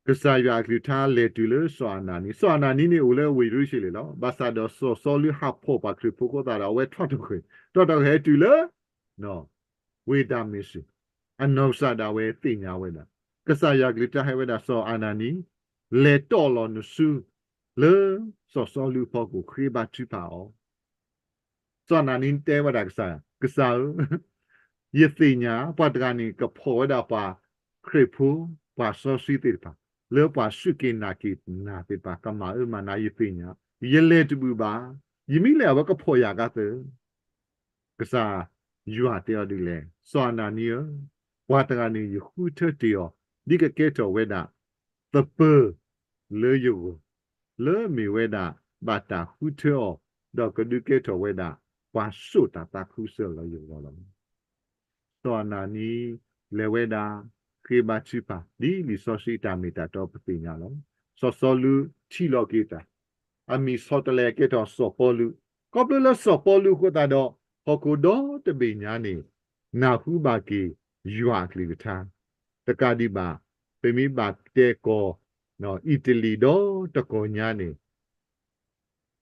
ကစၢ်ယွၤအကလုၢ်ကထါလဲၤတုၤလၢစီၤအနၤနံ, စီၤအနၤနံန့ၣ်အိၣ်လၢဝ့ၢ်ယရူၤၡလ့ၣ်လီၤ. ဘၣ်ဆၣ်ဒီးစီၤစီလူးဟးဖီၣ်ပှၤခရံာ်ဖိအဃိသတးဒီး အဝဲထီၣ်တဂဲၤ, ထီၣ်တဂဲၤတုၤလၢ ဝ့ၢ်ဒၤမ့းစၢး, အနီၢ်ကစၢ်ဒၣ်ဝဲသ့ၣ်ညါဝဲဒၣ် ကစၢ်ယွၤကလုၢ်ကထါဟဲဝဲဒၣ်စီၤအနၤနံ, လဲၤတီၢ်လီၤနစု လၢစီၤစီလူးအဖီခိၣ် ဃ့ဘါထုကဖၣ်အီၤ စီၤအနၤနံတဲဝဲဒၣ်ကစၢ်, ကစၢ်ဧၢ, ယသ့ၣ်ညါ ပှၤတဂၤန့ၣ် ကဖီၣ်ဝဲဒၣ်ပှၤခရံာ်ဖိ, ပှၤစီဆှံသ့ၣ်တဖၣ်, လၢပှၤစူၢ်က့ၤနာ်က့ၤနၤသ့ၣ်တဖၣ် ကမၤအၢမၤနး ယသ့ၣ်ညါ, ယလဲၤတဘူၣ်ဘၣ်, ယမ့ၢ်လဲၤအဝဲကဖီၣ်ယၤကါသၢ ကစၢ်ယွၤတဲအီၤဒ်လဲၣ်, စီၤအနၤနံဧၢ, ပှၤတဂၤန့ၣ် ယဃုထၢတ့ၢ်အီၤ ဒ်ကကဲထီၣ်ဝဲဒၣ် သပၢၤလၢယဂီၢ်, လၢမ့ၢ်ဝဲဒၣ် ဘၣ်တၢ်ဃုထၢအီၤ, ဒီးကဒုးကဲထီၣ်ဝဲဒၣ် ပှၤစိာ်တၢ်သးခုကစီၣ်လၢယဂီၢ်လီၤ. စီၤအနၤနံ လဲၤဝဲဒၣ် ဃ့ဘါထုကဖၣ် ဒ်လံာ်စီဆှံအတၢ်မ့ၢ်တၢ်တီပသ့ၣ်ညါလီၤ. စီၤစီလူးထံၣ်လီၤက့ၤတၢ်, အမံၤဆီတလဲကဲထီၣ်စီၤပီလူး, ခီဖျိလၢစီၤပီလူးအဃိသတးဒီး ဟီၣ်ခိၣ်ဒီတဘ့ၣ်ညါန့ၣ် နၢ်ဟူဘၣ်က့ၤယွၤအကလုၢ်ကထါ, တကးဒံးဘၣ် ပမ့ၢ်ဘၣ်တဲကီၢ် အံၣ်တလံၤဒီတကီၢ်ညါန့ၣ်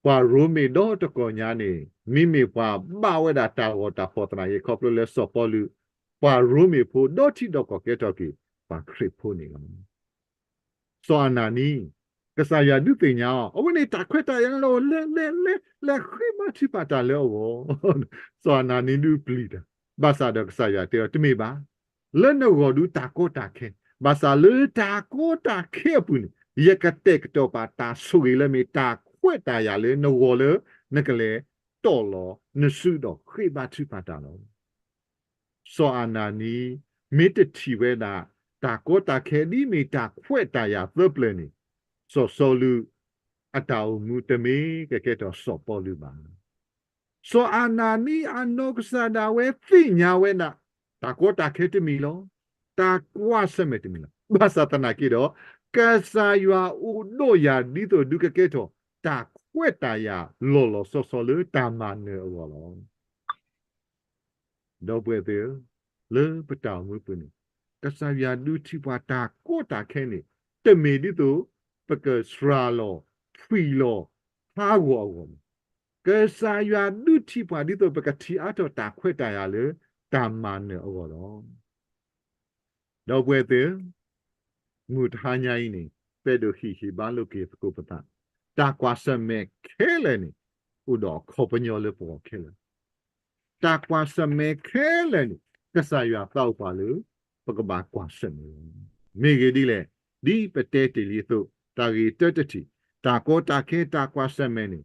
ပှၤရိမ့ၤဒီတကီၢ်ညါန့ၣ် မ့မ့ၢ်ပှၤဘၣ်ဝဲဒၣ်တၢ်ဂီၤတၢ်ဖီၣ်သနာ်က့ ခီဖျိလၢစီၤပီလူး, ပှၤရိမ့ၤဖိဒီထံဒီကီၢ်ကဲထီၣ်က့ၤ ပှၤခရံာ်ဖိန့ၣ်လီၤ. စီၤအနၤနံ ကစၢ်ယွၤဒုးသ့ၣ်ညါအီၤ အဝဲန့ၣ်တၢ်ခွဲးတၢ်ယာ်လၢအဂီၢ် လဲၤ လဲၤ လဲၤ လဲၤဃ့ဘါထုကဖၣ်တၢ်လၢအဂီၢ်, စီၤအနၤနံဒုးပျံၤတၢ်, ဘၣ်ဆၣ်ဒီးကစၢ်ယွၤတဲအီၤ တမ့ၢ်ဘၣ်, လၢနဂီၢ်ဒုးတၢ်ကီတၢ်ခဲ, ဘၣ်ဆၣ်လၢတၢ်ကီတၢ်ခဲအပူၤန့ၣ် ယကတဲာ်ကတီၤပာ်တၢ်ဆိၣ်ဂ့ၤလၢမ့ၢ်တၢ်ခွဲးတၢ်ယာ်လၢနဂီၢ်လၢ နကလဲၤတီၢ်လီၤနစုဒီးဃ့ဘါထုကဖၣ်တၢ်လီၤ. စီၤအနၤနံ မ့ၢ်တထံၣ်ဝဲဒၣ် တၢ်ကီတၢ်ခဲဒ်မ့ၢ်တၢ်ခွဲးတၢ်ယာ်သၢပျၢၤန့ၣ် စီၤစီလူး အတၢ်အိၣ်မူတမ့ၢ်ကကဲထီၣ်စီၤပီလူးဘၣ်. စီၤအနၤနံအနီၢ်ကစၢ်ဒၣ်ဝဲသ့ၣ်ညါဝဲဒၣ် တၢ်ကီတၢ်ခဲတမံၤလီၤ. တၢ်ကွၢ်ဆၢၣ်မဲာ်တမံၤလီၤ. ဘၣ်ဆၣ်သနာ်က့ဒီး ကစၢ်ယွၤအိၣ်ဒီးယၤဒ်သိးဒုးကကဲထီၣ် တၢ်ခွဲးတၢ်ယာ်လီၤလီၤဆီဆီလၢတၢ်မၤနၢၤအဂီၢ်လီၤ. ဒီပုၢ်ဝဲၢ်သ့ၣ်ဧၢ, လၢပတၢ်အိၣ်မူပူၤန့ၣ် ကစၢ်ယွၤဒုးထံၣ်ပှၤတၢ်ကီတၢ်ခဲန့ၣ် တမ့ၢ်ဒ်သိး ပကစှၤလီၤ ဖှံလီၤ ဖးဂီၤအဂီၢ်န့ၣ်, ကစၢ်ယွၤဒုးထံၣ်ပှၤဒ်သိးပကထံၣ်အါထီၣ်တၢ်ခွဲးတၢ်ယာ်လၢတၢ်မၤနၢၤအဂီၢ်လီၤ. ဒီပုၢ်ဝဲၢ်သ့ၣ်ဧၢ, မုၢ်တဟါညါအံၤန့ၣ် ပအဲၣ်ဒိးဟ့ၣ်ဟ့ၣ်ဘါလိာ်က့ၤသကိးပသး, တၢ်ကွၢ်ဆၢၣ်မဲာ်ခဲလၢာ်န့ၣ် အိၣ်ဒီးအခီပညီလၢပဂီၢ်ခဲလၢာ် တၢ်ကွၢ်ဆၢၣ်မဲာ်ခဲလၢာ်န့ၣ် ကစၢ်ယွၤသးအိၣ်ပှၤလၢ ပကဘၣ်ကွၢ်ဆၢၣ်မဲာ်လီၤ. မ့ၢ်ဂ့ၢ်ဒ်လဲၣ်, ဒ်ပတဲတ့ၢ်လံအသိး တၢ်ဂ့ၢ်တၢတထံၣ်, တၢ်ကီတၢ်ခဲတၢ်ကွၢ်ဆၢၣ်မဲာ်န့ၣ်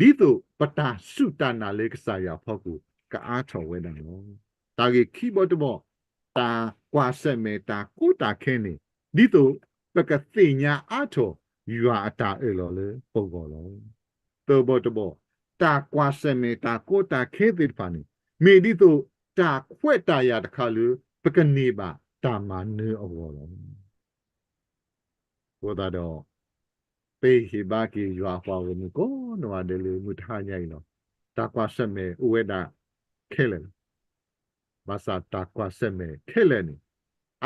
ဒ်သိးပတၢ်စူၢ်တၢ်နာ်လၢကစၢ်ယွၤအဖီခိၣ် ကအါထီၣ်ဝဲဒၣ်လီၤ. တၢ်ဂ့ၢ်ခံဘီတဘီ, တၢ်ကွၢ်ဆၢၣ်မဲာ်တၢ်ကီတၢ်ခဲန့ၣ် ဒ်သိးပကသ့ၣ်ညါအါထီၣ်ယွၤအတၢ်အၢၣ်လီၤလၢပဂီၢ်လီၤ. သၢဘီတဘီ, တၢ်ကွၢ်ဆၢၣ်မဲာ်တၢ်ကီတၢ်ခဲသ့ၣ်တဖၣ်န့ၣ် မ့ၢ်ဒ်သိးတၢ်ခွဲးတၢ်ယာ်တခါလၢ ပကန့ၢ်ဘၣ်တၢ်မၤနၢၤအဂီၢ်လီၤ. အဃိသတးဒီး ပဟ့ၣ်ဘါက့ၤယွၤအပှၤဂီၢ်မုၢ်ကိးနီၢ်ဂၤဒဲးလၢမုၢ်တဟါညါအံၤလီၤ. တၢ်ကွၢ်ဆၢၣ်မဲာ်အိၣ်ဝဲဒၣ်ခဲလၢာ်လီၤ. ဘၣ်ဆၣ်တၢ်ကွၢ်ဆၢၣ်မဲာ်ခဲလၢာ်န့ၣ်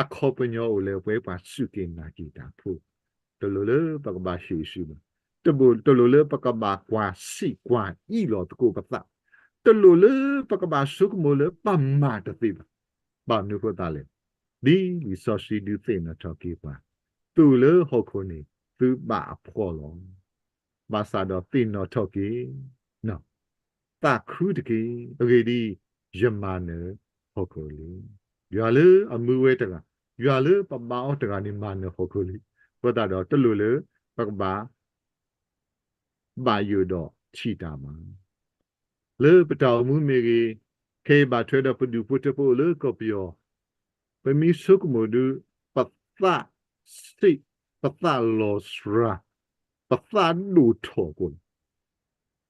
အခီပညီအိၣ်လၢပဝဲပှၤစူၢ်က့ၤနာ်က့ၤတၢ်ဖိ, တလိၣ်လၢပကဘၣ်ဟ့ၣ်ဆူၣ်ဘၣ်, တလိၣ်လၢပကဘၣ်ကွၢ်ဆံးကွၢ်အံၣ်လီၤသကိးပသး, တလိၣ်လၢပကဘၣ်ဆိကမိၣ်လၢပမၤတသ့ဘၣ်. ဘၣ်မနုၤအဃိသတးလဲၣ်, ဒ်လံာ်စီဆှံဒုးသ့ၣ်နီၣ်ထီၣ်က့ၤပှၤ, သုးလၢဟီၣ်ခိၣ်န့ၣ် သုးဘၣ်အဖှီၣ်လီၤ. ဘၣ်ဆၣ်ဒီးသ့ၣ်နီၣ်ထီၣ်က့ၤ, သးခုတက့ၢ်. အဂ့ၢ်ဒ်အံၤ, ယမၤနၢၤဟီၣ်ခိၣ်လံ. ယွၤလၢအမူဝဲတဂၤ, ယွၤလၢပဘါအီၤတဂၤန့ၣ် မၤနၢၤဟီၣ်ခိၣ်လံ. အဃိသတးဒီးတလိၣ်လၢပကဘၣ် ဘၣ်ယိၣ်ဒီးထံၣ်တၢ်ဘၣ်. လၢပတၢ်အိၣ်မူမ့ၢ်ဂ့ၤ, ခဲအံၤဘၣ်ထွဲဒီးပဒူၣ်ဖိထၢဖိအိၣ်လၢကီၢ်ပယီၤ, ပမ့ၢ်ဆိကမိၣ်ဒုး ပသးဆံး, ပသးလီၤစှၤ, ပသးဒိၣ်ထီၣ်အဃိန့ၣ်,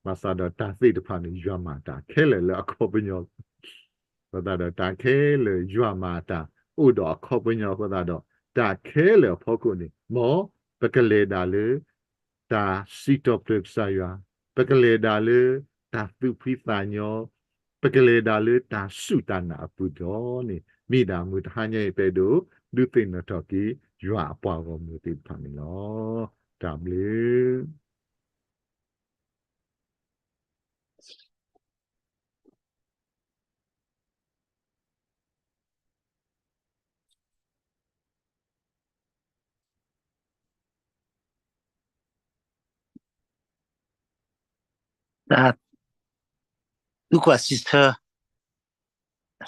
ဘၣ်ဆၣ်ဒီးတၢ်သ့ၣ်တဖၣ်န့ၣ် ယွၤမၤတၢ်ခဲလၢာ်လၢအခီပညီလီၤ. အဃိသတးဒီးတၢ်ခဲလၢာ်ယွၤမၤတၢ်အိၣ်ဒီးအခီပညီအဃိသတးဒီး တၢ်ခဲလၢာ်အဖီခိၣ်န့ၣ် မ်ပကလဲၤဒၣ်လၢ တၢ်စံးထီၣ်ပတြၢၤကစၢ်ယွၤ, ပကလဲၤဒၣ်လၢတၢ်သူၣ်ဖှံသးညီ, ပကလဲၤဒၣ်လၢတၢ်စူၢ်တၢ်နာ်အပူၤဒီးန့ၣ် မ့ၢ်ဒၣ်မုၢ်တဟါညါအံၤ ပအဲၣ်ဒိးဒုးသ့ၣ်နီၣ်ထီၣ်က့ၤ ယွၤအပှၤဂီၢ်မုၢ်သ့ၣ်တဖၣ်န့ၣ်လီၤ. တၢ်ဘျုး သုကွၢ်စံးဆၢ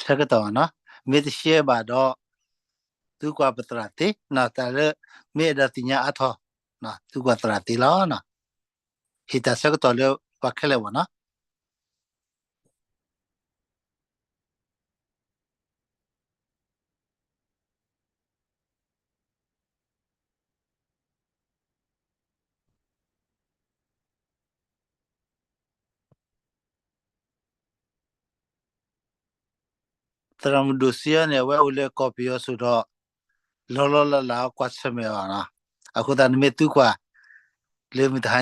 ဆၢကတီၢ်နီၤ, မ့ၢ်တရှဲဘၣ်ဒီး သုကွၢ်ပသရၣ်သ့, တၢ်လၢ မ့ၢ်အဲၣ်ဒိးသ့ၣ်ညါအါထီၣ်, သုကွၢ်သရၣ်သ့လီၤ. ဟ့ၣ်တၢ်ဆၢကတီၢ်လၢပှၤခဲလၢာ်ဘၣ်နီၤ. သရၣ်မုၣ်ဒိၣ်စ့အီၤန့ၣ် အဝဲအိၣ်လၢကီၢ်ပယီၤစိၤဒီး လီၤလီၤလးလးကွၢ်ဆၢၣ်မဲာ်အီၤနီၤ. အဃိသတးနမ့ၢ်သုကွၢ် လၢမုၢ်တဟါ